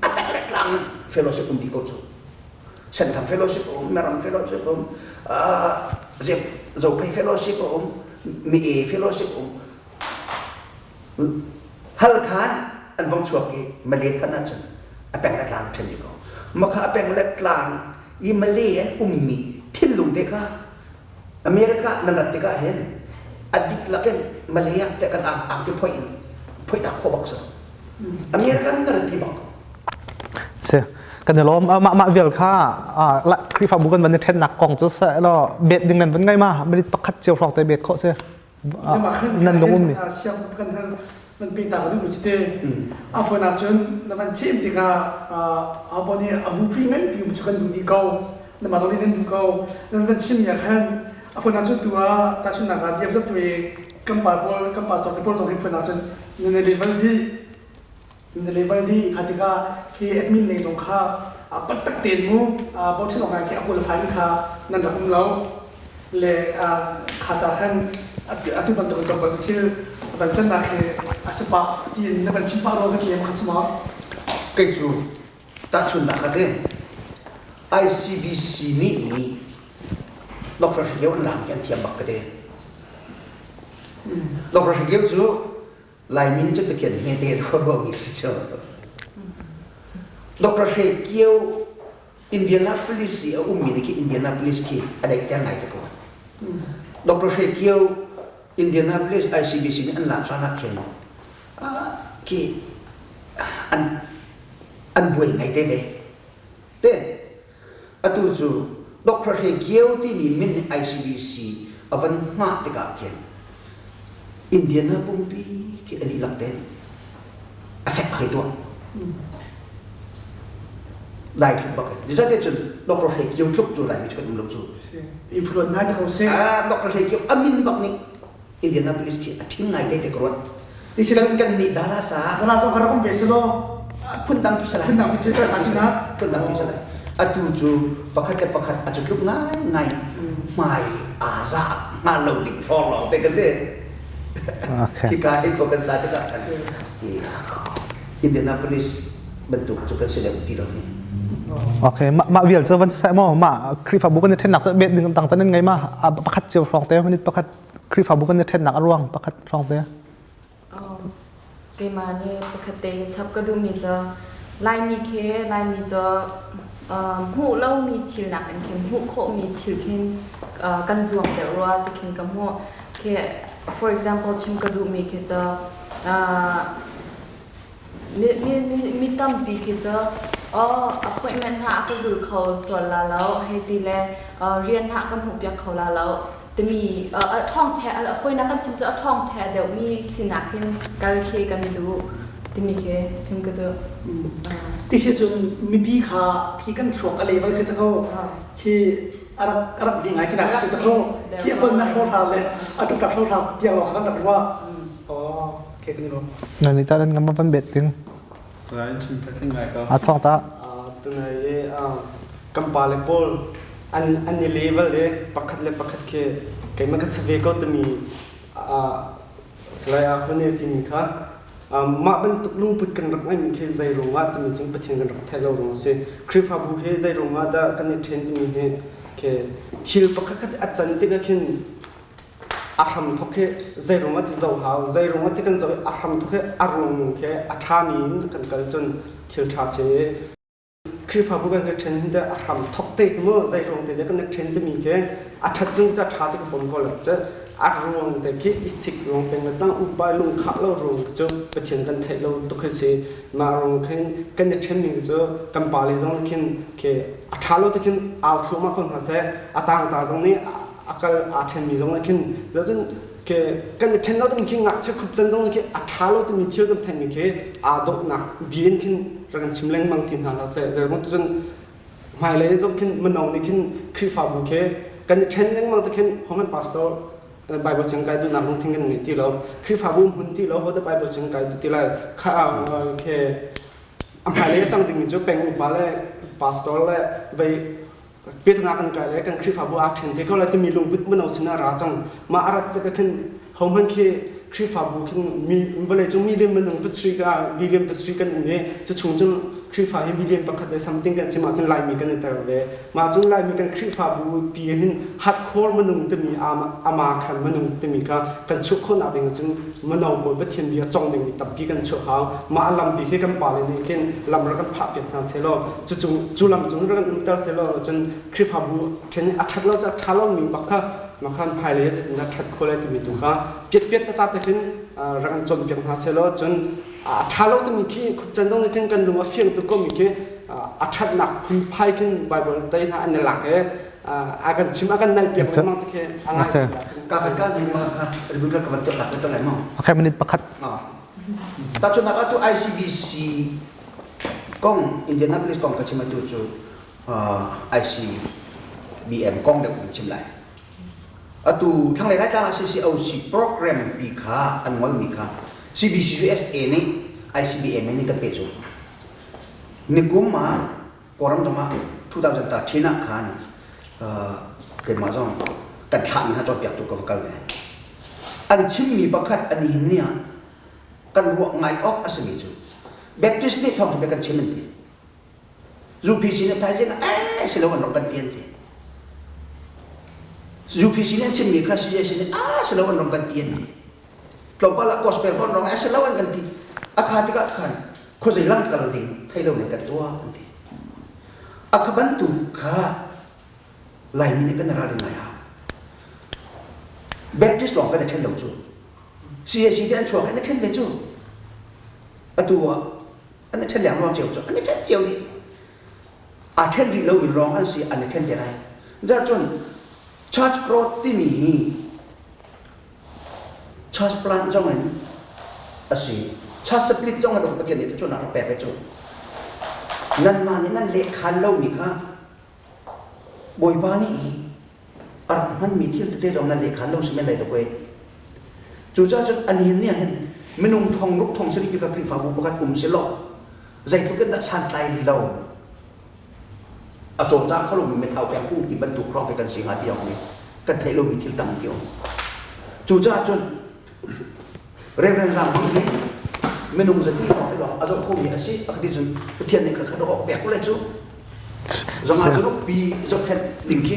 a pek le tlang fellowship um di ko cu Senthang fellowship um Meram fellowship um Zophei fellowship um Mi E fellowship um Halkhan an vong chuak i Malay phanh ahcun a peng le tlang ṭhen dih ko. Makha a peng le tlang i Malay an ummi thinlung te kha America nan rat tikah hin a dihlak in Malay ah te kan ang ti phoih in phoih dah khawh bak si. America nan rat pi bak ko. Si kan i lawm mah mah vial kha Khrihfabu kan van i ṭhennak kong cu seh law bet ding nan van ngai ma minute pakhat cio hrawng te bet khawh si. Nan lung ummi siang kan van pe ta ka duh mi te a phone ah cun na van chim tikah abo nih a bupi ngan pi um cu kan duh dih ko na mah zong nih nan duh ko nan van chim mi ah khan a phone ah cun tu ah tahchunhnak ah DFW tu i kan pa pawl kan pastor te pawl zong hin phone ah cun nan i level dih Na level dih kha tikah khi admin lei zong kha paktak tein mu bochan awk ngai khi a qualify mi kha nan rak um lo le kha ca khan atu bantuk in tlawmpal thil van cannak hi a si pah tiin na van chim pah rua ka ti em kha si maw? Kei cu tahchunhnak ka ti ICBC nih Dr. Hre an lam khi an thiam bak ka ti. Dr. Hre cu Laimi nih cun Pathian hmete an khuaruahmi si cu. Dr. Hre Kio Indianapolis i a ummi nih khi Indianapolis khi a daihter ngai te ko. Dr. Hre Kio Indianapolis ICBC nih an lak hlan ah khin khi an an buai ngai te ve. Te Atu cu Dr. Hre Kio timi min nih ICBC a van hngah tikah khin Indiana pumpi khi a dihlak tein a fek hei tuah. Dai tluk bak in. Zeizahtiah cun Dr. Hre Kio tluk cu Laimi cu kan um lo cu. Influence ngai te ko seh. Ah, Dr. Hre Kio a min bak nih Indianapolis khi a ṭhing ngai te te ka ruat. Kan kan nih Dallas ah Dallas zong ka rak um ve selaw phundang pi salai. Phundang pi salai. Phundang pi salai. Atu cu pakhat le pakhat a cu tluk ngai ngai hmai aa za hngal lo ding hrawng lawng te kan ti. Hika in ko kan sa tikah khan Indianapolis bantuk cu kan si deuh ti lo hi. Okay, mah vial cu van sai maw mah Khrihfabu kan i ṭhennak cu bet ding tang tan in ngei ma pakhat cio hrawng te minute pakhat Khrihfabu kan i ṭhennak a ruang pakhat hrawng te. Keimah nih pakhat te chap ka duhmi cu Laimi khi Laimi cu hmuh lomi thil nakin khin hmuh khawhmi thil khin kan zuam deuh rua ti khin ka hmuh. Khi for example chim ka duhmi khi cu Mi tampi khi cu appointment hna a ka zul kho sual la lo hei ti le rian hna a ka hmuhpiak kho la lo timi a ṭhawng ṭhe a fawinak kan chim cu a ṭhawng ṭhe deuhmi sinak hin kal khi kan duh timi khi chim ka duh. Ti si cun mipi kha khi kan thluak a level khi ta ko khi a rak hme ngai tinak si cu ko khi a pon na hrawhhlau le a tuktak hrawhhlau tiang lawng kha kan rak ruah. Oh, okay kan i lawm. Na ni ta nan ngam van bet ting. Lai chim phatling ngai ko. A thong ta. Tunai i kan pale pawl an an i level le pakhat le pakhat khi keimah ka si ve ko timi Salai Ahun nih a timi kha mah bantuk lungput kan rak ngeihmi khi zei ruangah timi cu Pathian kan rak theih lo ruang a si. Khrihfabu hi zei ruangah dah kan i ṭhen timi hi khi thil pakhat khat a can tikah khin a hramthawk hi zei ruangah ti zoh hau, zei ruangah ti kan zoh i a hramthawk hi a ruang khi a ṭhami in kan kal cun thil ṭha si i Khrihfabu kan i ṭhen hin teh a hram thok te khi mu zei ruang te kan i ṭhen timi khi a ṭhat zung cu a ṭha ti ka pom ko lo cu a ruang te khi i sik ruang peng le tang upa lung khah lo ruang cu Pathian kan theih lo tuk khi si mah ruang khin kan i ṭhen mi cu kan pa le zong khin khi a ṭha lo te khin au thluahmah ko hna seh a tang ta zong nih a kal aa ṭhen mi zong nih khin cun ke kan i ṭhen lo timi khi ngakchia khup can zong khi a ṭha lo timi thil kan theihmi khi aa dawhnak bi in khin rak kan chim lengmang ti hna hlah seh zeirung cun hmailei zong khin mino nih khin Khrihfabu khi kan i ṭhen lengmang te khin home pastor Bible chang kai duhnak lungthin kan ngei ti lo Khrihfabu hmun ti lo ho Bible chang kai ti lai kha ke a hmailei a cang dingmi cu peng upa le pastor le vei Piatana kan kai le kan Khrihfabu aa ṭhen te ko lai timi lungput mino sinah ra cang. Mah a rat tikah khin hohmanh khi Khrihfabu khin mi vawleicung million minung pasarih ka million pasarih kan um i cu chung cun Khrihfa hi million pakhat le something kan si mah cun Laimi kan i tel ve. Mah cun Laimi kan Khrihfabu pi hin hardcore minung timi ama khan minung timi kha kan chuah khawhnak ding cun mino pawl Pathian bia cong dingmi tampi kan chuah hau. Mah lampi khi kan pale nih khin lam rak kan phah piak hna sehlaw cucu cu lam cung rak kan umter sehlaw cun Khrihfabu ṭhen a ṭhat lo cu a ṭha lomi bak kha makhan hmailei ah zeitindah ṭhat khawh lai timi tu kha piatpiat tata te khin rak kan cawnpiak hna sehlaw cun a ṭha lo timi khi khupcan zong nih khin kan lung a fiang tuk komi khi a ṭhatnak phunphai khin Bible tei hna an i lak i a kan chim a kan nalpiak lengmang te khi a ngai Ka kan kan hin ma kha rebutal ka van tuah tak le lai mo. Okay minute pakhat. Tahchunhnak ah tu ICBC kong Indianapolis kong ka chim atu cu ICBM kong deuh kan chim lai. Atu thlanglei Laitlang ah CCOC program pi kha an ngolmi kha CBC USA nih ICBM nih kan pe cu. Nikum ah Kawlram zong ah 2013 ah khan keimah zong kan thlahmi hna cawnpiaktu ka va kal ve. An chimmi pakhat an hin ni ah kan ruah ngai awk a simi cu Baptist nih thawng kan chim an ti. UPC nih thaizing ah eh si lo an rak kan ti an ti. UPC nih an chimmi kha CJC nih ah si lo an rak kan ti an ti. Tlawmpal ah gospel kon rong eh si lo an kan ti. A kha tikah khan khuazei lam kal ding thei lo ning kan tuah an ti. A kha bantuk kha Laimi nih kan ral in ngai hau. Baptist lawng kan i ṭhen lo cu. CAC te an chuak an i ṭhen ve cu. Atu ah an i ṭhen lengluang cio cu an i ṭhen cio dih. Aa ṭhen rih lomi lawng an si an i ṭhen te lai. Za cun church growth timi hi church plant zong in a si. Church split zong in Pathian nih cun a rak pek ve cu. Nanmah nih nan lehkhan lomi kha Bawipa nih a rak hmanmi thil tete zong nan lehkhan lo si men lai dawk ei. Cucaah cun an hin nih hin minung thong ruk thong sarih ka Khrihfabu pakhat um si law zeitluk in dah santlai lo a cawlcang kho lomi methau peng pu ti bantuk hrawng khi kan si hnga ti mi kan theih lomi thil tampi um. Cucaah cun Reverend Zang Mang hi minung zati lawng te lawng a zoh khomi a si a ka ti cun Pathian nih kha kha dawh pek le cu zongah cu pi zohkhenh ding khi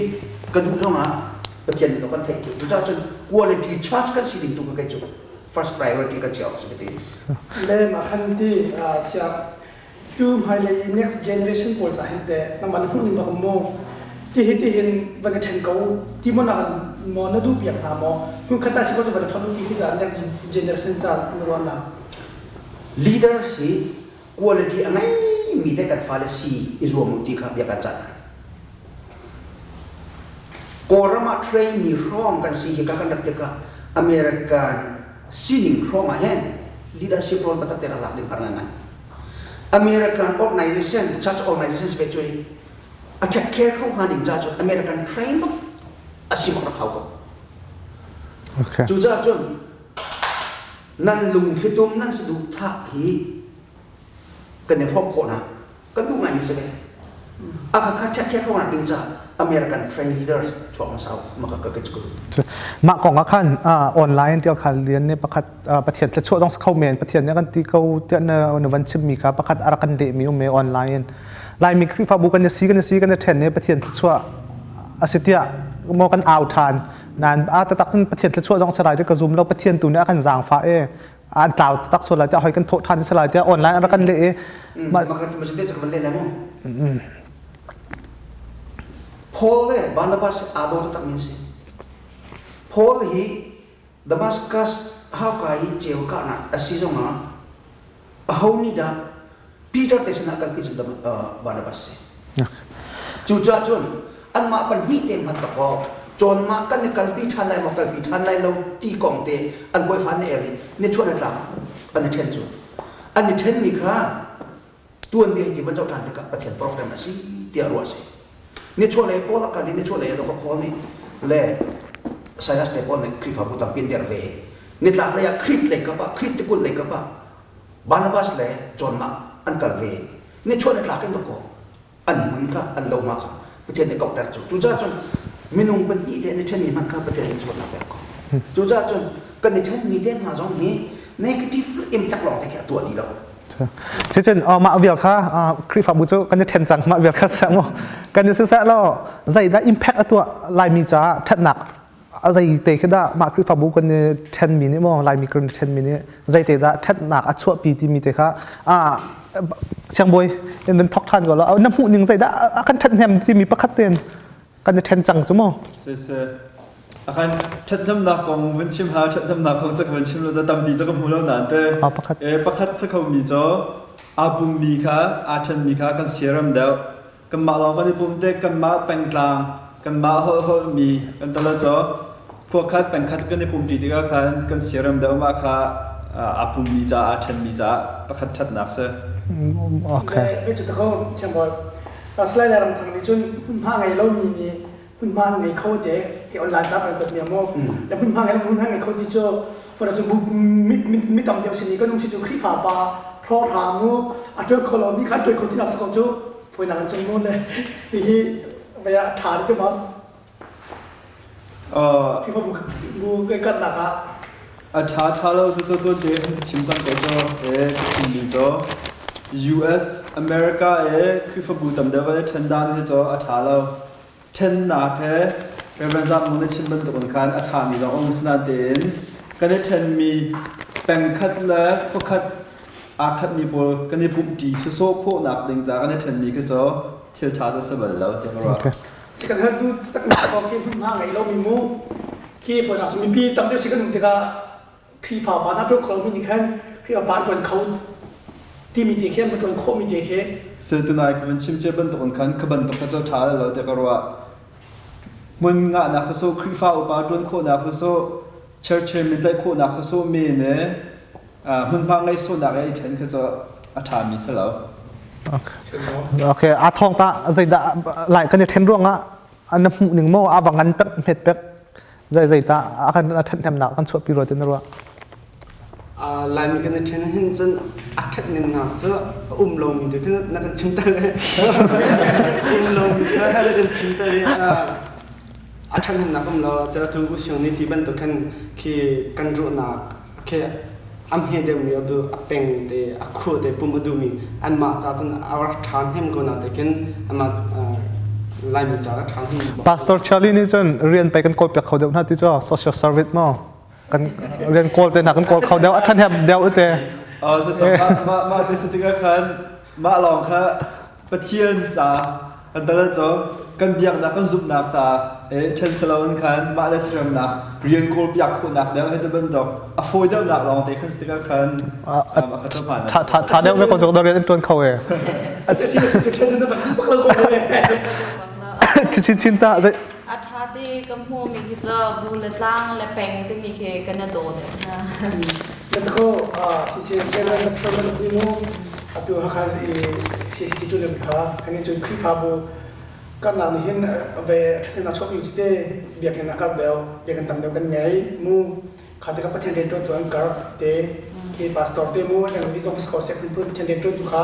ka duh zongah Pathian nih kan theih cu cucaah cun quality church kan si ding tu ka kei cu first priority kan si awk si ti Le ma khan ti siak Tu hmailei next generation pawl ca hin teh nangmah na hmuh ning bak maw ti hi ti hin van i ṭhen ko ti maw na maw na duh piak hna maw hmunkhat ah si ko cu van i fonh ti hi dah next generation ca na ruahnak Leaders hi quality a ngeimi te kan fale si i zuam u ti kha bia kan cah hna. Kawlram ah train mi hrawng kan si hi ka kan rak tikah American sining hrawng ah hin leadership role taktak te rak lak ding har ngai. American organization, church organization spe cui. A take care kho hnga ding ca cu American train bak a si bak rak hau ko. Cucaah cun nan lungthlitum nan saduhthah hi kan i hrawm khawh hna. Kan duh ngai mi si ve. A kha take care kho nak ding ca American train leaders chuak hmasa maka ka ka Mah kong ah khan online tial khan lian nih pakhat Pathian thluachuah zong si kho men Pathian nih kan ti ko tiah na van chimmi kha pakhat a rak kan lehmi um e online Laimi Khrihfabu kan si kan si kan ṭhen ne Pathian thluachuah a si tiah maw kan au ṭhan nan a tatak cun Pathian thluachuah zong si lai ti ka zum lo Pathian tu nih a kan zaangfah e an tlau tak sual lai tiah hoi kan thawh ṭhan si lai tiah online an rak kan leh i mah kan leh lai mu Paul le Barnabas aa daw taktak mi an si Paul hi Damascus hauka i ceu kahnak a si zongah aho nih dah Peter te sinah kalpi cu Barnabas si. Cucaah cun anmah pahnih te hmanh dakaw cawnmah kan i kalpi ṭhan lai maw kalpi ṭhan lai lo ti kong te an kawifa nih el i nichuah le tlak an i ṭhen cu an i ṭhenmi kha tuanbia hi ti van zoh ṭhan tikah Pathian program a si tiah ruah a si. Nichuah lei Paul a kal i nichuah lei a dok a Paul nih le Silas te pawl nih Khrihfabu tampi an derh ve. Nitlak lei ah Krit lei kap ah Krit tikulh lei kap ah Barnabas le John Mark an kal ve. Nichuah nitlak in dakaw an hmun kha an lo ma kha Pathian nih kauhter cu. Cucaah cun minung pahnih te an i ṭhenmi hmanh kha Pathian nih chuahnak pek ko. Cucaah cun kan i ṭhenmi te hna zong hi negative impact lawng te khi a tuah dih lo. Cucun mah vial kha Khrihfabu cu kan i ṭhen cang mah vial kha seh mu. Kan i siseh law zeidah impact a tuah Laimi caah ṭhatnak a zei te khi dah mah Khrihfabu kan i ṭhenmi nih maw Laimi kan i ṭhenmi nih zei te dah ṭhatnak a chuahpi timi te kha siangbawi in nan thawk ṭhan ko lo na hmuh ning zeidah a kan ṭhathnem timi pakhat tein kan i ṭhen cang cu maw? Siseh a kan ṭhathnemnak kong vun chim ha ṭhathnemnak kong cu ka vun chim lo cu tampi cu ka hmu lo nain te pakhat pakhat si khomi cu aa pummi kha aa ṭhenmi kha kan siaram deuh Kanmah lawng kan i pum tik kanmah pengtlang, kanmah holh holhmi kan tala cu khua khat pengkhat kan i pumṭi tikah khan kan siarem deuh mah kha aa pummi caah aa ṭhenmi caah pakhat ṭhatnak si. Okay. Cu tako thiambawi. Salai Ramthang nih cun hmunhma ngei lomi nih hmunhma an ngei kho te hi online ca kan kuat mi mu le hmunhma ngei hmunhma ngei kho ti cu for cu mi tam deuh sin i kan um si cu Khrihfa pa hrawhhrang mu a ṭuan kho lo mi kha ṭuan kho ti nak si ko cu foinak an cung mu le hihi vaya ṭha ti tu ma Khrihfa bu kai katnak ah A ṭha ṭha lo tu cu tuan te chim cang ko cu e ka chimmi cu US America e Khrihfabu tam deuh kan i ṭhen dan hi cu a ṭha lo Ṭhennak he Reverend Zap Ngun na chim bantukin khan a ṭhami zong a um sinain kan i ṭhenmi pengkhat le khuakhat aa khatmi pawl kan i pumhṭi sawsawh khawhnak ding ca kan i ṭhenmi khi cu thil ṭha cu a si bal lo tiah ka ruah. Si kan hal tu tak ko khi hmunhma ngei lomi mu khi fawinak cu mipi tam deuh si kan um tikah Khrihfa pa hna ṭuan kho lomi nih khan Khrihfa pa an ṭuan kho timi te khi an va ṭuan khawhmi te khi Tunai ka van chim cia bantukin khan kha bantuk kha cu ṭha lo tiah ka ruah. Hmun ngahnak sawsawh Khrihfa upa ṭuan khawhnak sawsawh church chairman tlaih khawhnak sawsawh men le hmunhma ngei sawhnak i ṭhen kha cu a ṭhami si lo. Okay, aa thawng ta zeidah lai kan i ṭhen ruangah na hmuh ning maw a va ngan pek hmet pek Zei zei tah a kan a ṭhathnemnak kan chuahpi rua ti na ruah? Laimi kan i ṭhen hin cun a ṭhathnemnak cu a um lomi tu khi na kan chim ter um lomi kha na kan chim ter i a ṭhathnemnak um lo tu usiang nih ti bantuk khan khi kan ruahnak khi am he deuhmi atu a peng te a khu te pum a duhmi anmah ca cun a rak ṭha hnem ko na te khin amah Laimi ca rak ṭha hnem Pastor Charlie nih cun rian pei kan kawl piak kho deuh hna ti cu social service maw kan rian kawl te hna kan kawl kho deuh a ṭhahnem deuh te mah mah te si tikah khan mah lawng kha Pathian ca kan tal cu kan biaknak kan zumhnak ca ṭhen si loin khan mah le siramnak rian kawl piak khawhnak deuh hei ti bantuk a fawi deuhnak lawng te khan si tikah khan ṭha deuh ve ko cu rian an ṭuan kho e chin chin ta A ṭha ti ka hmuhmi khi cu bu le tlang le peng timi khi kan i daw deuh hna. Ko chichi seven seven ti mu atu Hakha i CCC tu le kha kan i cun Khrihfabu Karnak nih hin ve ṭhahnemnak chuahpi cu te biakinn a karh deuh, biakinn tam deuh kan ngei mu. Kha tikah Pathian rianṭuantu an karh te khi pastor te mu NLD zong si ko seh phunphun Pathian rianṭuantu kha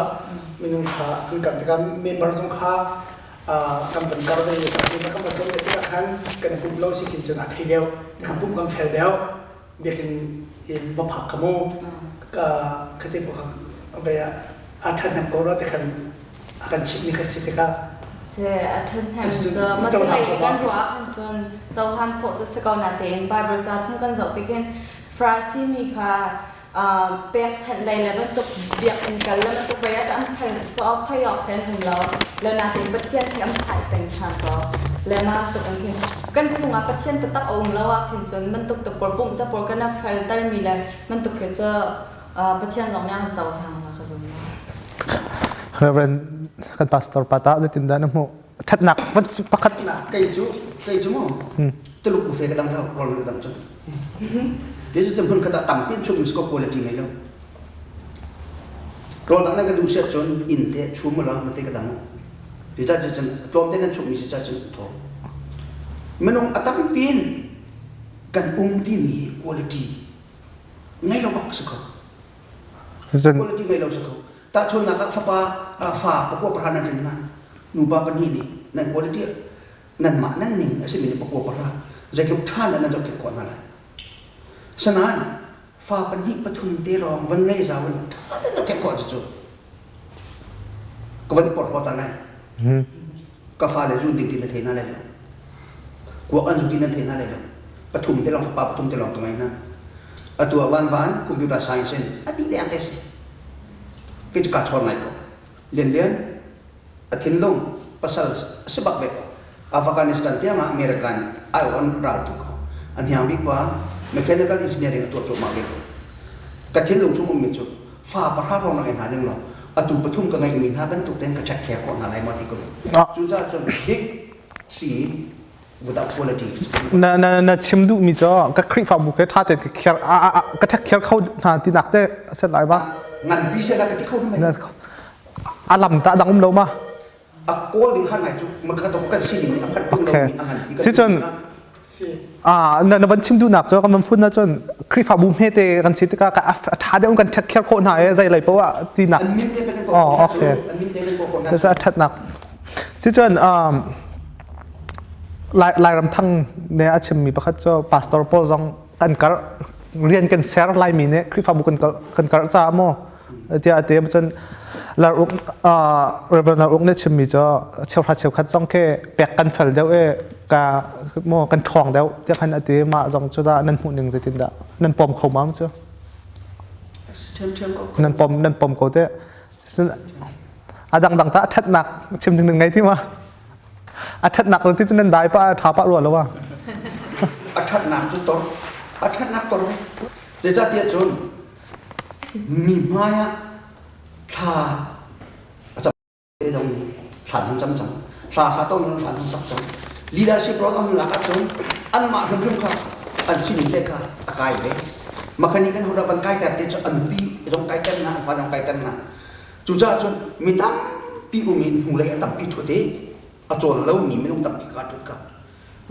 minung kha an karh tikah member zong kha kan van karh ve i member kan van tlawm deuh tikah khan kan i pumh lo si khin cun a thei deuh kan pumh kan fel deuh biakinn in va phak kha mu ka khati ko ve a ṭhahnem ko rua ti khan a kan chimh ni kha si tikah Se a ṭhahnem cu matilei kan ruah ahkhan cun cohlan khawh cu si ko natein Bible ca chung kan zoh tikhin Farasi mi kha pekchanh lei le bantuk biakinn kal le bantuk vei ah an phal cu soi awk he an um lo le natein Pathian khi an phai peng ṭhan ko le ma tuk an khin kan chungah Pathian taktak a um lo ah khin cun bantuk te pawl pumh te pawl kan fel termi le bantuk khi cu Pathian zong nih an cohlang la ka zum. Reverend kan pastor pa ta zeitindah na hmuh ṭhatnak pakhat Kei cu kei cu mu Tuluk buffet ka dang lo rawl ka dang cu. Te cu hmun khat ah tampi in chum ko quality ngei lo. Rawl dang nan ka duh siat cun inn te chum la mate ka dang. Ti ca cun tlawm te nan chum mi si ca cun thaw. Minung a tampi in kan um ti mi quality ngei lo bak si ko. Quality ngei lo si ko. Tahchunhnak ah fapa fa pakua pahra nan hrin hna. Nupa pahnih nih nan quality nanmah nan ning a simi nih pakua pahra zeitluk ṭha dah nan zohkhenh khawh hna lai. Sanain fa pahnih pathum te lawng van ngei zau in ṭha tein zohkhenh khawh cu ka van i porhlaw ta lai. Ka fale zu ding ti na thei hna lai lo. Kuak an zu ti nan thei hna lai lo. Pathum te lawng fapa pathum te lawng ka ngei hna. Atu ah van van computer science in a ti deng te si. Kei cu kaa chawn ngai ko. Lian Lian a thinlung pasal a si bak ve ko. Afghanistan tiang ah American ai on ral tu ko. An hiang bik pa mechanical engineering a tuah cuahmah ve ko. Ka thinlung chung ummi cu fa pahra hrawng na ngei hna ning law atu pathum ka ngeihmi hna bantuk tein ka check care khawh hna lai maw ti ko. Cucaah cun big si without quality. Na na na chim duh mi cu ka Khrihfabu ke ṭha tein ka khiar ka check care kho hna ti nak te a set lai ba. Ngan pi se la ka ti kho hna. A lam ta dang um lo ma. A kawl ding har ngai cu makha to kan sining nih a phat tung lo mi a ngan pi Si cun na na van chim duhnak cu kan van fun na cun Khrihfabu hmete kan si tikah ka a ṭha deuh kan check care khawh hna e zei lei poah ti nak. An min te kan ko. Oh okay. An min te kan ko khawh hna. A ṭhatnak. Si cun Lairam Thang nih a chimmi pakhat cu pastor pawl zong kan karh rian kan ser Laimi nih Khrihfabu kan karh caah maw tiah a ti cun Lar Uk Reverend Lar Uk nih chimmi cu cheuhra cheukhat zong khi pek kan fel deuh i ka maw kan ṭhawng deuh tiah khan a ti mah zong cu dah nan hmuh ning zeitin dah nan pom kho ma cu nan pom nan pom ko te a dangdang ta a ṭhatnak chim ding ngei ti ma a ṭhatnak ti cu nan dai pa a ṭha pah rua lo a a ṭhatnak cu tor a ṭhatnak tor zeicahtiah cun mi hmai ah thla a cam dong thla an cam cang thla sa to nan thla an sak cang leadership role an lak ahcun anmah hrimhrim kha an sining te kha a kai ve makhani kan hoda van kai ter te cu an pi zong kai ter na an fa zong kai ter na Cucaah cun mi tampi um in hnulei a tampi ṭhut i a cawl lomi minung tampi kha ṭhut kha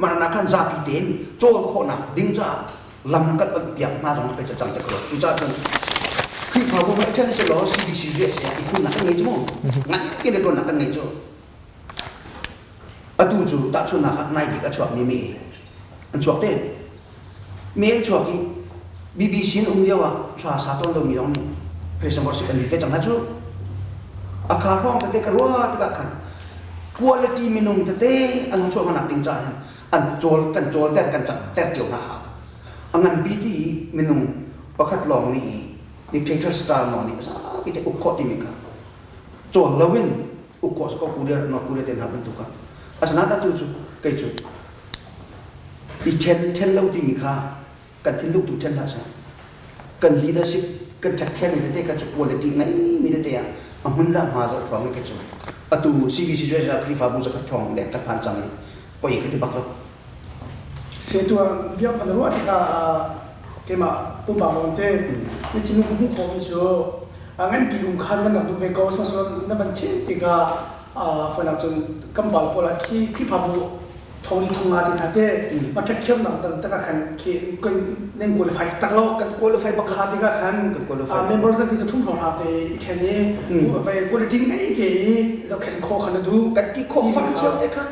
mah khan zapi tein cawl khawhnak ding caah lam kan onhpiak hna zong kai cang te ko. Cucaah cun Khrihfabu hmanh ṭhen si law CBC riah si ah i khunnak kan ngei cu mu. Ngan ke le ṭuannak kan ngei cu. Atu cu tahchunhnak ah nai bik a chuakmi mi an chuak te. Mi an chuak i BBC in um lio ah hla sa tawn lomi zong nih praise and worship an ri ve cang hna cu. A kha hrawng tete ka ruah tikah khan quality minung tete an chuah hna ding caah hin an cawl kan cawlter kan cakter cio hna hau. A nganpi ti i minung pakhat lawng nih i dictator style nawl nih zapi te uk khawh timi kha cawl loin uk khawh ko Korea North Korea te hna bantuk ah asinain atu cu kei cu i ṭhen ṭhen lo timi kha kan thinlung tu ṭhen hlah seh kan leadership kan take care mi tete kha cu quality ngei mi tete ah a hmun le a hma zoh ṭhuang i cu atu CBC cu Khrihfabu zakhat ṭhawng leng kan phan cang i poi ka ti bak lo Se tu bia kan ruah tikah keimah pumpak lawng te na thinlung ka hmuh khawhmi cu nganpi um khan nan rak duh ve ko sihmanhsehlaw na van chim tikah. Fanak cun kan bal pawl ah khi Khrihfabu thong li thong nga ti hna te ma ṭhat thiamnak dang tak ah khan khi kan nan qualify tak lo. Kan qualify bak. Kha tikah khan Kan qualify. Members an ti thum hrawng hra te i ṭhen i quality ngei ke i zohkhenh khawh khan na duh. Kan ti khawh fang cio te kha.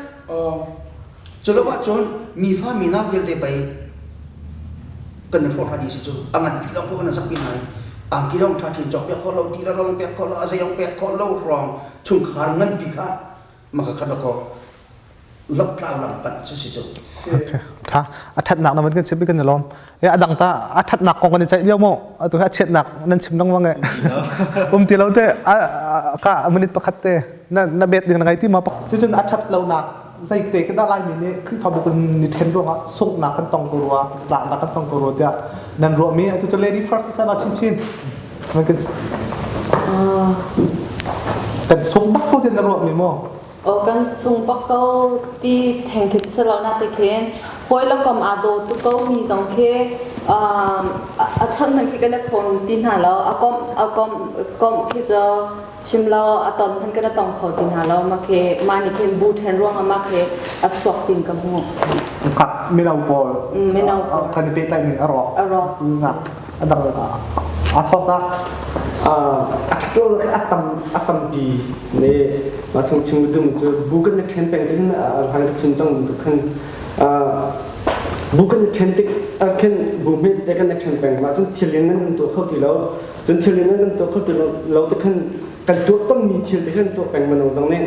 Cu lo ahcun mifa minak vialte pei kan i hrawh dih si cu. A ngan pi lawng kan sak pi hna i angki lawng ṭha ṭhin cawk piak khawh lo, ti le rawl pek khawh lo, a zei pek khawh lo hrawng chungkhar nganpi kha maka kha dakaw lotlau lam panh cu si cu. Okay. Tha a thatnak na van kan chim kan i lawm. E a dang ta a thatnak kong kan i ceih lio mo atu a chiatnak nan chim lengmang e. Um ti lo te ka minute pakhat te na na bet ding na ngai ti ma pak. Cucun a that lo nak zeite ka dah Laimi nih Khrihfabu kan ni then ruangah sunghnak kan tong ko rua, tlaknak kan tong ko rua tiah nan ruahmi atu cu lady first sana chinchin. Kan kan sung bak ko tiah na ruahmi maw? Aw kan sung bak ko ti theng khi si lo na te khin hawi le kom aa daw tu ko mi zong khi a chon hman khi kan a chawn ti hna lo a kom a kom kom khi cu chim lo a ton hman kan a tong kho ti hna lo ma khi ma nih khin bu then ruang ah ma khi a chuak tin ka hmu. Kha mino pawl Mino pawl kan i pehtlaih ning a rawk. A rawk. A dang a thawk ah. A ṭhat lo kha a tam a tampi ne mah chung chim dum cu bu kan i ṭhen peng tik hin hlan ka chim cang bantuk khan bu kan i ṭhen tik khin bu hmet te kan i ṭhen peng mah cun thil in nan kan tuah kho ti lo cun thil in nan kan tuah kho ti lo te khan kan tuah tammi thil te khan tuah peng manung zong nih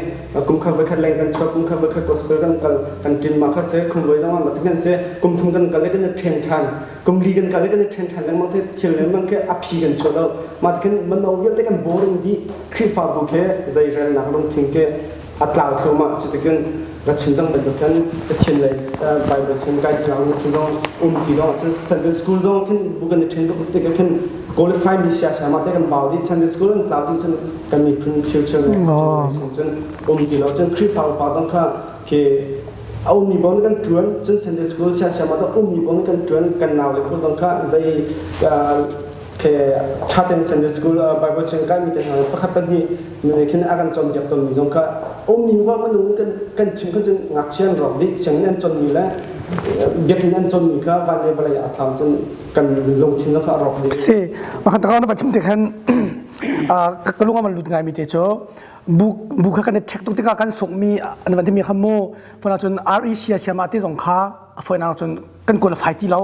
kum khat voi khat leng kan chuak kum khat voi khat gospel kan kal kan ṭin ma kha se khum voi zong ah ma te khan se kum thum kan kal le kan i ṭhen ṭhan kum li kan kal i kan i ṭhen ṭhan lengmang te thil lengmang khi a phi kan chuah lo mah khin mano vialte kan boring dih Khrihfabu khi zeirelnak lungthin khi a tlau thluahmah cuticun ka chim cang bantuk khan Pathian lei Bible chim kai thiang lungthin zong um ti zong cun Sunday school zong khin bu kan i ṭhen tuk tik khin qualify mi sia sia mah te kan bau dih Sunday school an tlau dih cun kan miphun future cun um ti lo cun Khrihfa upa zong kha khi a ummi bon kan ṭuan cun Sunday school siasiam ah ummi bon kan ṭuan kan nau le phun zong kha zei ke ṭhaten Sunday school Bible siang kai mi te hna pakhat pahnih mene khin a kan cawnpiak tawnmi zong kha ummi wa minung kan kan chim khan cun ngakchia an rawk dih sianginn an cawnmi le biakinn an cawnmi kha van le vawlei ah thlau cun kan lungthin zong kha a rawk dih si makhan takau na va chim te khan ka lung a man lut ngai mi te cu bu bu kha kan i ṭhek tuk tikah kan sungmi an van timi kha mu fana cun REC a siam ah ti zong kha a fawinak cun kan qualify ti lo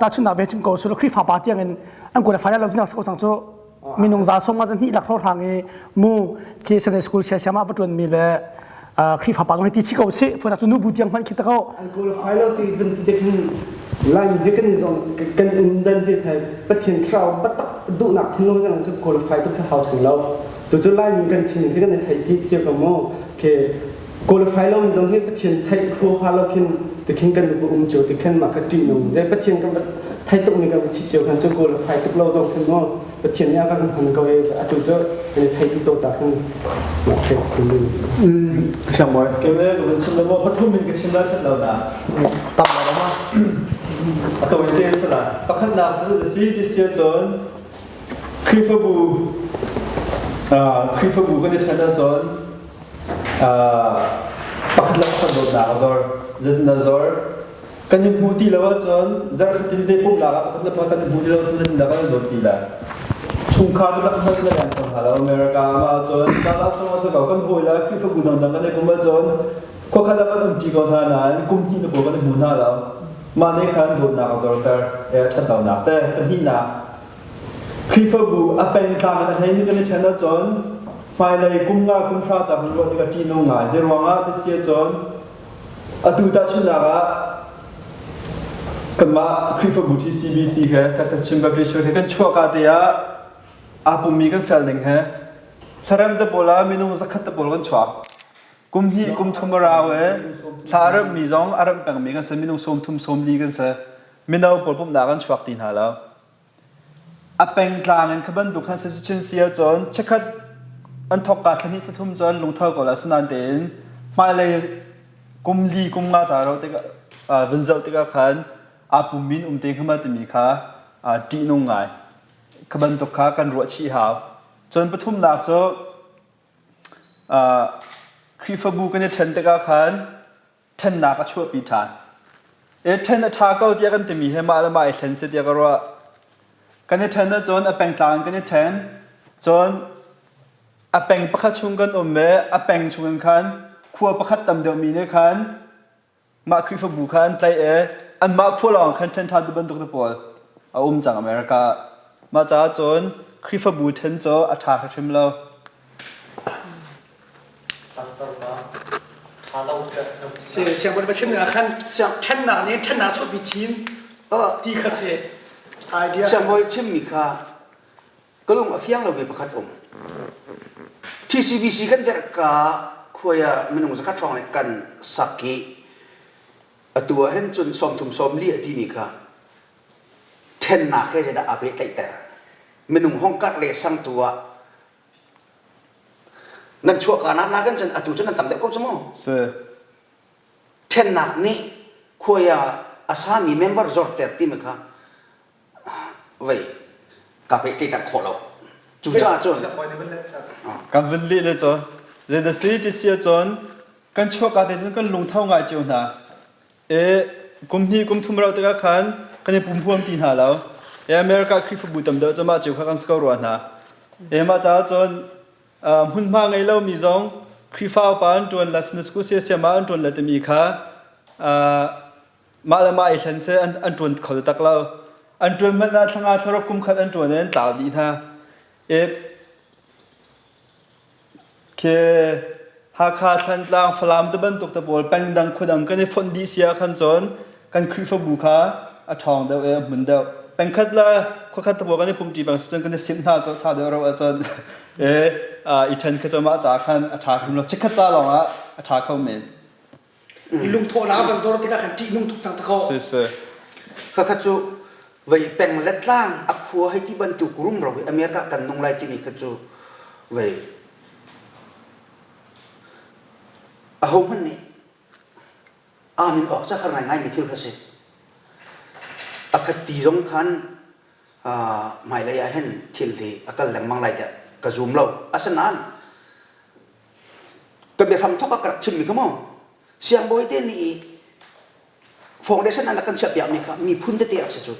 tahchunhnak ve chim ko sulu Khrihfa pa tiang in an qualify lo tinak ko cang cu minung za som ma zan hnih lak hrang i mu khi Sunday school sia siam ah va ṭuan mi le Khrihfa pa zong hi ti chi ko si fana cu nu bu tiang hmanh khi ta ko an qualify lo ti van ti te khin Laimi hi kan i zong kan um dan hi thai Pathian thlarau biatak duhnak thinlung kan cu qualify tuk khi hau theng lo Tucu Laimi kan sining khi kan i theih dih cio ko mu. Khi qualify lomi zong hi Pathian theih huaha lo khin tikhin kan va um cio tikhin mah kha ṭihnung le Pathian kan thei tukmi kan va chi cio khan cu qualify tuk lo zong khin mu Pathian nih a kan hman ko i atu cu kan i thei dih ko ca khin mah khi ka chim ding Siang bawi. Kele ka vun chim lo maw pathum in ka chim la that lo na. Tam la ma. A tawi te sala. Pakhatnak cu si ti sia cun Khrihfabu Khrihfabu kan i ṭhen ahcun pakhat le pakhat dawtnak a zor. Na zor. Kan i hmu ti lo ahcun zarh fatin te pumhnak ah pakhat le pakhat kan i hmu ti lo ahcun zeitindah kan i dawt ti lai? Chungkhar taktak hmanh na leng kho hna lo. America ah ahcun Dallas zong a si ko. Kan hawi le Khrihfabu dangdang kan i pumh ahcun khuakhat ah kan umṭi ko hna nain kum hnih na pawl kan i hmu hna lo. Mah nih khan dawtnak a zorter. Ṭhatlonak te pahnihnak Khrihfabu a pengtlang in a hleimi kan i ṭhen ahcun hmailei kum nga kum hra ca hun ruah tikah ṭihnung ngai. Zeiruangah ti si ahcun atu tahchunhnak ah kanmah Khrihfabu TCBC he Texas Chin Baptist Church he kan chuahka te ah aa pummi kan fel ning he hlarem te pawl ah minung zakhat te pawl kan chuak. Kum hnih kum thum a rau i thla a remhmi zong a remh pengmi kan si minung 30 sawmli kan si. Mino pawl pumhnak an chuak ti hna lo. A pengtlang in kha bantuk khan si chin si ahcun chikkhat an thawkka thla hnih thla thum cun lungtho ko la asinain tein hmailei kum li kum nga ca ro tikah vun zoh tikah khan aa pummi in um te hnga ma timi kha ṭihnung ngai. Kha bantuk kha kan ruah chih hau. Cun pathumnak cu. Khrihfabu kan i ṭhen tikah khan ṭhennak a chuahpi ṭhan. E ṭhen a ṭha ko tiah kan timi he mah le mah i thlen si tiah ka ruah. Kan i ṭhen ahcun a pengtlang in kan i ṭhen. Cun a peng pakhat chung kan um i a peng chung in khan khua pakhat tam deuhmi nih khan mah Khrihfabu kha an tlaih i anmah khua lawng khan ṭhen ṭhan ti bantuk te pawl a um cang America ah. Mah caah cun Khrihfabu ṭhen cu a ṭha hrimhrim lo. Siangbawi Pathian nih khan ṭhennak nih ṭhennak chuahpi chin ti kha si idea. Siangbawi chimmi kha ka lung a fiang lomi pakhat um. TCBC kan derh ka khuai ah minung zakhat hrawng nih kan sak i atu ah hin cun 30 40 a timi kha ṭhennak he zeidah aa pehtlaihter. Minung hong karh le sangtu ah nan chuahka nak nakin cun atu cu nan tam deuh ko cu mu. Si. Ṭhennak nih khuai ah a sami member zorter timi kha vei ka pe te ter khawh lo. Cucaah cun kan vun lih le cu zei si ti si ahcun kan chuahka te cun kan lungtho ngai cio hna. E kum hnih kum thum rau tikah khan kan i pum huam ti hna lo. E America Khrihfabu tam deuh cu mah cio kha kan si ko rua hna. E mah caah cun hmunhma ngei lomi zong Khrihfa upa an ṭuan le Sunday school siasiam ah an ṭuan le timi kha mah le mah i hlen seh an ṭuan kho tak lo. An ṭuan hmanh ah thlanga thlaruk kum khat an ṭuan i an tlau dih hna. E Khi Hakha, Thantlang, Falam te bantuk te pawl pengdang khuadang kan i fonh dih si ah khan cun kan Khrihfabu kha a ṭhawng deuh i a hmun deuh. Pengkhat le khuakhat te pawl kan i pumṭi bang si cun kan i simh hna cu sa deuh ro ahcun e i ṭhen kha cu mah ca khan a ṭha hrim lo. Chikkhat ca lawng ah a ṭha kho men. Lungthawhnak a van zor tikah khan ṭihnung tuk cang ta kho. Si si. Khakha cu vei peng le tlang a khua hei ti bantuk rumro hi America kan nung lai timi kha cu vei ahohmanh nih amin awk ca har ngaingai mi thil kha si. A khat ti zong khan hmailei ah hin thil hi a kal lengmang lai tiah ka zum lo. Asinain ka biahram thok ah ka rak chimmi kha mu siangbawi te nih i foundation an rak kan chiahpiakmi kha miphun tete rak si cu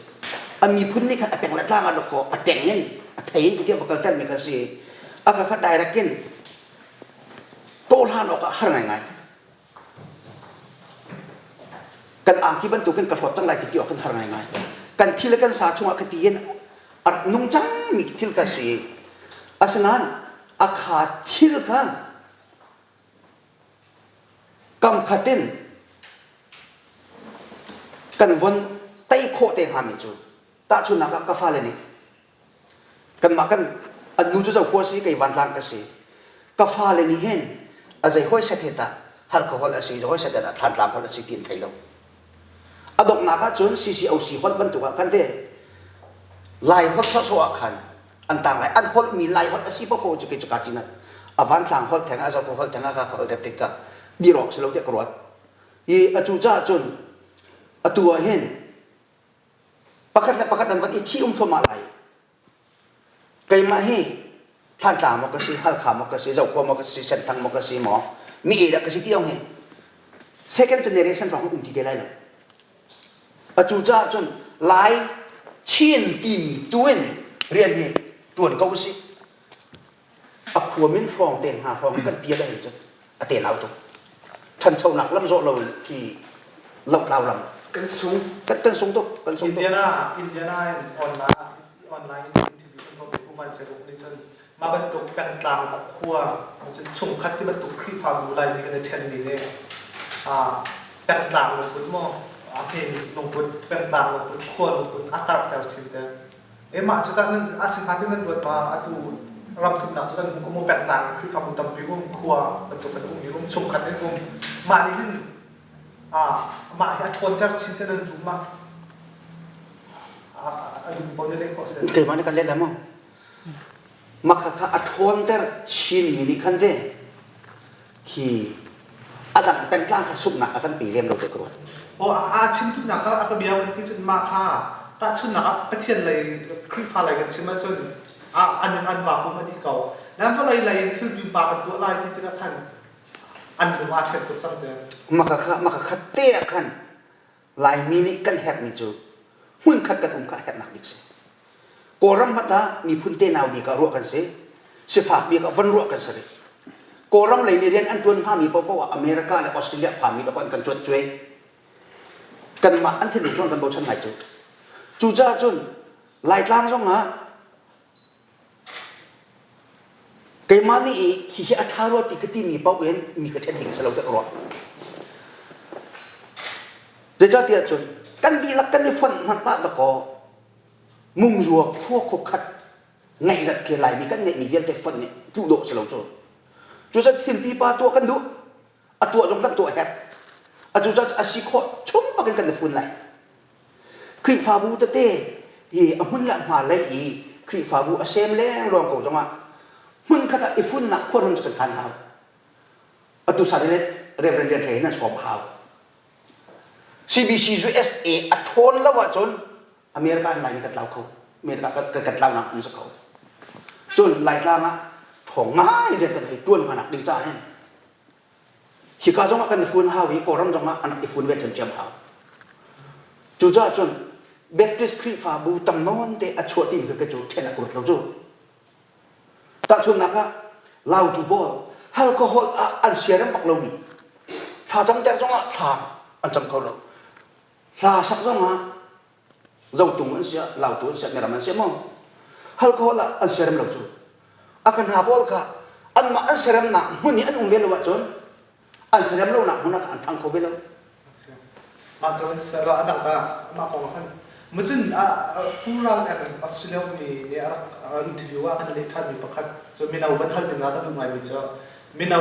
a miphun nih khan a peng le tlang ah dawkaw a teng in a thei in tiah va kalter mi kha si a ka kha direct in tawhlan awk ah har ngaingai kan angki bantukin ka hlawt cang lai ti ti awk kan har ngaingai kan thil le kan sa chungah ka ti in a rak nung cangmi thil kha si asinain a kha thil kha kam khat in kan von tei khawh te hngami cu tahchunhnak ah ka fale nih Kanmah kan an nu cu zokhua si kei vantlang ka si. Ka fale nih hin a zei hoi set he tah halka holh a si zei hoi set dah thlantlang holh a si ti an thei lo. A donghnak ah cun CCOC holh bantuk ah khan te Lai holh sawhsawh ah khan an tang lai an holh mi Lai holh a si popo cu kei cu ka cin a vantlang holh theng a zokhua holh theng a ka holh tik ka dirok si lo tiah ka ruat. I a cu caah cun atu ah hin Pakhat le pakhat nan van i ṭhi um thluahmah lai. Keimah hi Thlantlang maw ka si, Halkha maw ka si, Zokhua maw ka si, Senthang maw ka si maw, mi e dah ka si ti ong hi second generation hrawng um ti te lai lo. Atu caah cun Lai Chin timi tuin rian hi ṭuan ko usih. A khuamin hrawng te hna hrawng kan pial ahhin cun a tenau tuk. Ṭhanchonak lam zawh loin khi lohtlau lam kan sung kan kan sung tuk kan sung tuk. Indiana Indiana in online online interview kan tuah Pu Van Ceruk nih cun mah bantuk pengtlang khua cun chungkhat ti bantuk Khrihfabu Laimi kan i ṭhenmi nih pengtlang lungput maw a hmemi lungput pengtlang lungput khua lungput a karhter chin te Mah cu tah nan a si hnga ti nan ruat ma? Atu ram thumnak cu kan hmu ko pengtlang in Khrihfabu tampi um khua bantuk kan um i um chungkhat in um mah nih hin mah hi a ṭhawnter chin te nan zum ma? A dum ko ne leh khawh si. Keimah nih kan let lai maw? Mah kha a ṭhawnter chin mi nih khan te khi a dang pengtlang kha sumnak a kan pe lem lo te ka ruat. O a chim duhnak kha a ka bia kan ti cun mah kha tahchunhnak ah Pathian lei Khrihfa lei kan chim ahcun an an ma pum a dih ko. Nan vawlei lei in thil pipa kan tuah lai ti tikah khan an lung aa ṭhen tuk cang te. Maka kha maka khat te ah khan Laimi nih kan herhmi cu hmunkhat kan um kha a herhnak bik si. Kawlram hmanh ah miphun tenau bik ah ruah kan si. Sifak bik ah von ruah kan si rih. Kawlram lei nih rian an ṭuan hngami paohpaoh ah America le Australia phanmi dawk an kan cuanh cuai. Kanmah an thinlung cu an kan bochan ngai cu. Cucaah cun Laitlang zong ah Keimah nih i hihi a ṭha rua ti ka timi paoh in mi ka ṭhen ding si lo tiah ka ruah. Zeicahtiah cun kan dihlak kan i fonh hmanh dah dakaw mungzua khua khua khat ngeih zat khi Laimi kan ngeihmi vialte fonh nih tluh dawh si lo cu. Cucaah thil pipa tuah kan duh. A tuah zong kan tuah herh. A cucaah a si khawh chung bakin kan i fun lai. Khrihfabu tete hi a hmun le a hma lei i Khrihfabu a sem lengluang ko zongah hmunkhat ah i funnak khuarum cu kan khan hau. Atu sal le Reverend Lian Hre hin an sawm hau. CBC USA a ṭhawn lo ahcun America in Laimi kan tlau kho. America kan tlaunak an si kho. Cun Laitlang ah ṭhawng ngai rian kan hei ṭuan hna ding caah hin Hika zongah kan i fun hau i Kawlram zongah an rak i fun ve ṭhiamṭhiam hau. Cucaah cun Baptist Khrihfabu tam nawn te a chuah timi kha cu ṭhen a ka ruat lo cu. Tahchunhnak ah Lautu pawl alcohol ah an siarem bak lomi thla camter zongah thla an cam kho lo. Hla sak zongah Zotung an siah, Lautu an siah, Miram an siah maw? Alcohol ah an siarem lo cu. A kan hna pawl kha anmah an siaremnak hmun i an um ve lo ahcun an siarem lonak hmun ah an ṭhang kho ve lo. Mah cu a dang ta mah kong ah khan mucun Pu Ral Eng Australia mi nih a rak interview ah kan leh ṭhanmi pakhat cu mino van hal ding ah ka duh ngaimi cu mino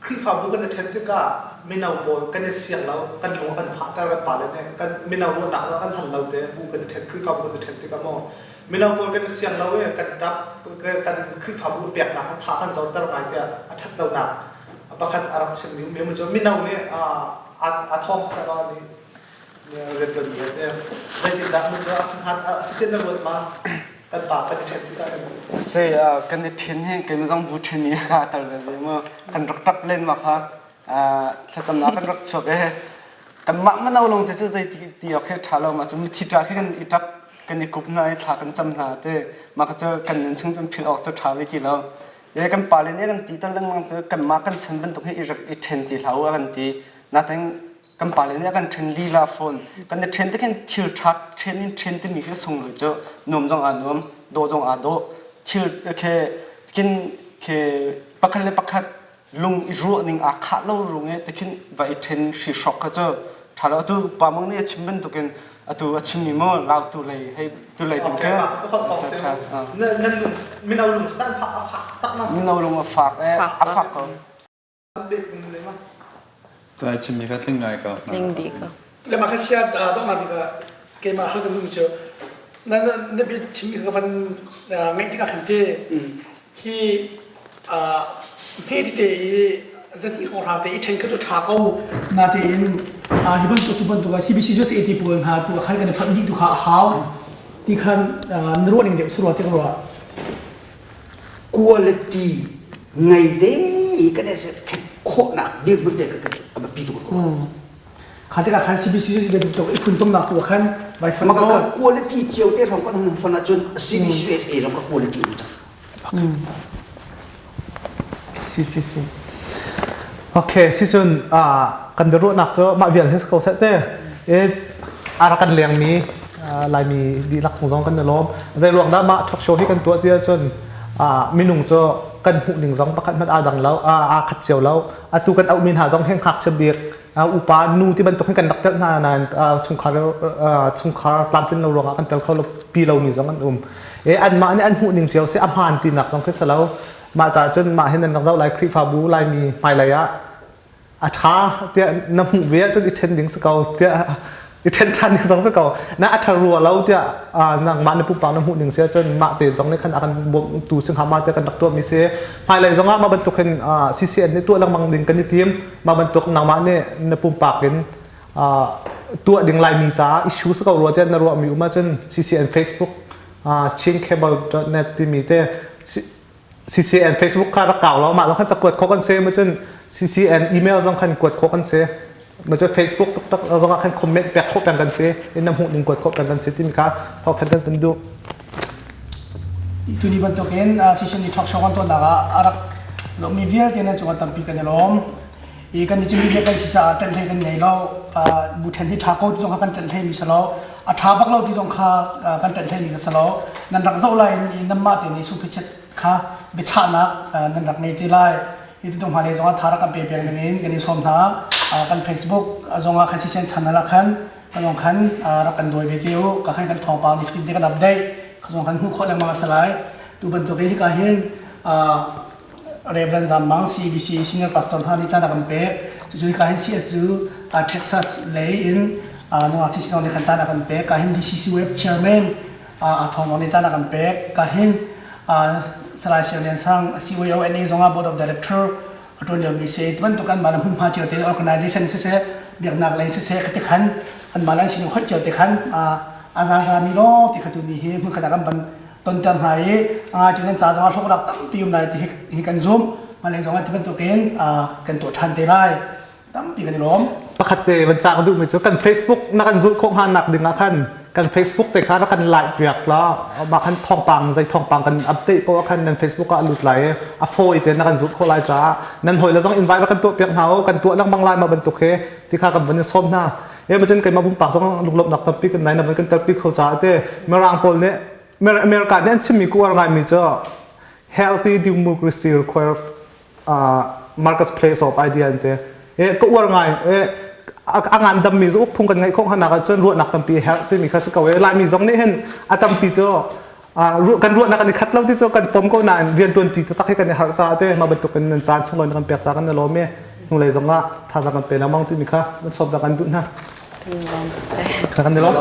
Khrihfabu kan i ṭhen tikah mino pawl kan i siang lo, kan lung a kan fahter kan pale nih kan mino ruahnak zong kan hal lo te bu kan i ṭhen Khrihfabu kan i ṭhen tikah maw mino pawl kan i siang lo i kan ṭap kan Khrihfabu peknak kha tha kan zorter ngai tiah a ṭhat lonak pakhat a rak chimmi um cu mino nih a thawng seh nih rianṭuanmi an zeitindah mu cu a si na ruat ma kan pa kan i ṭhen tikah Si kan i ṭhen hi keimah zong bu ṭhen i ka tel ve ve mu kan rak ṭap len ma kha thlacamnak kan rak chuak e kanmah mano lawng te cu zei ti awk hi ṭha lo ma cu mithi ṭah khi kan i ṭap kan i kup hna i thla kan cam hna te mah ka cu kan nun chung cun philh awk cu ṭha ve ti lo e kan pale nih kan ti ton lengmang cu kanmah kan chan bantuk hi i rak i ṭhen ti hlah u a kan ti natin kan pale nih a kan ṭhen lila fawn kan i ṭhen te khin thil ṭha ṭhen in ṭhen timi khi sunglawi cu nuam zong aa nuam dawh zong aa dawh thil khe khin khe pakhat le pakhat lung i ruah ning aa khah lo rung i tikhin va i ṭhen hri hrok kha cu ṭha lo atu pa mang nih a chim bantukin atu a chimmi mu lautu lei hei tu lei tu khe mino lung a fak tak mino lung a fak a fak ko Tlai chimmi kha tling ngai ko. Tling dih ko. Le mah kha sia donghnak bik ah keimah hal kan duhmi cu na na bia chimmi kha van ngaih tikah khan te hi hme tete i zan i hrawng te i ṭhen kha cu ṭha ko natein hi bantuk tu bantuk ah CBC cu CAT pawl hna tu ah khan kan i fonh dih tu kha a hau ti khan na ruah ning deuh si rua ti ka ruah. Quality ngei te i kan i khawhnak dirhmun te kan cu a biapi tuk ko. Kha tikah khan CBC bantuk i phuntomnak tu khan vai fon ko. Quality cio te hrawng kan hun fon ahcun CBC a ram ka quality um cang. Si si si. Okay, si cun kan biaruahnak cu mah vial hi si ko seh te. E a rak kan lengmi Laimi dihlak chung zong kan i lawm. Zei ruang dah mah talk show hi kan tuah ti ahcun minung cu kan hmuh ning zong pakhat hmanh aa dang lo, aa khat cio lo. Atu kan auhmi hna zong hi ngakchia bik upa nu ti bantuk hin kan rak telh hna nain chungkhar chungkhar tlamtlin lo ruangah kan tel kho lo pi lomi zong an um. E anmah nih an hmuh ning cio si a hmaan tinak zong khi si lo. Mah caah cun mah hin nan rak zoh lai Khrihfabu Laimi hmailei ah a ṭha tiah na hmuh ve ahcun i ṭhen ding si ko tiah i ṭhen ṭhan ding zong si ko na a ṭha rua lo tiah nangmah na pumpak na hmuh ning si ahcun mah te zong nih khan a kan bawmtu si hnga ma tiah kan rak tuahmi si hmailei zongah mah bantuk hin CCN nih tuah lengmang ding kan i tim mah bantuk nangmah nih na pumpak in tuah ding laimi caah issue si ko rua tiah na ruahmi um ahcun CCN Facebook chincable.net timi te. CCN Facebook kha rak kau lo mah zong khan cakuat khawh kan si ma cun CCN email zong khan kuat khawh kan si ma cun Facebook taktak zong ah khan comment pek khawh peng kan si in na hmuh ning kuat khawh peng kan si timi kha thawngthan kan kan duh. Tuni bantukin session i talk show kan tuahnak ah a rak lawmmi vialte nan cungah tampi kan i lawm. I kan i media kan si caah ṭanh hlei kan ngei lo. Bu ṭhen hi ṭha ko ti zong kha kan ṭanh hleimi si lo. A ṭha bak lo ti zong kha kan ṭanh hleimi ka si lo. Nan rak zoh lai in nanmah te nih suphichiat kha biachahnak nan rak ngei te lai. Hi tu hmailei zongah tha rak kan pe peng dingin kan i sawm hna. Kan Facebook zongah khan sisen channel ah khan kan zong khan rak kan dawi ve te u. Ka khan kan thawngpang nifatin te kan update. Ka zong khan hmuh khawh lengmang a si lai. Tu bantuk hi hika hin Reverend Zam Mang CBC Senior Pastor hna nih caan a kan pek. Cucu hika hin CSU Texas lei in nungak CC zong nih khan caan a kan pek. Ka hin DCC Web Chairman a thawng zong nih caan a kan pek. Ka hin Salai Siang Lian Sang CYO NA zong ah Board of Director a ṭuan liomi si. Ti bantuk anmah le hmunhma cio te organization siseh, biaknak lei siseh khati khan anmah le an sining hoih cio te khan a zaza mi lawng ti kha tu ni hi hmunkhat ah kan van tonter hna i a ngai cu nan ca zongah hlawknak tampi um lai ti hi kan zumh. Hmailei zongah ti bantukin kan tuah ṭhan te lai. Tampi kan i lawm. Pakhat te van caang duhmi cu kan Facebook na kan zulh khawh hnga nak ding ah khan kan Facebook te kha rak kan like piak la mah khan thawngpang zei thawngpang kan update poah khan nan Facebook ah lut lai i a fawi te na kan zulh khawh lai caah nan hawi le zong invite rak kan tuah piak hna u kan tuah lengmang lai ma bantuk he ti kha kan van i sawm hna e ma cun keimah pumpak zong lunglawmhnak tampi kan nai na van kan telpi kho caah te Mirang pawl nih America nih an chimmi ku uar ngaimi cu healthy democracy require Marcus place of idea an ti e ka uar ngai e a ngan dammi cu uk phung kan ngeih khawh hna ah cun ruahnak tampi herh timi kha si ko e Laimi zong nih hin a tampi cu kan ruahnak kan i khat lo ti cu kan pom ko nain rian tuan ti taktak hi kan i harh caah te mah bantuk in nan caan sunglawi kan pek ca kan i lawm i hnulei zong ah thazaang kan pe lengmang timi kha nan sawm kan duh hna. Kan i lawm.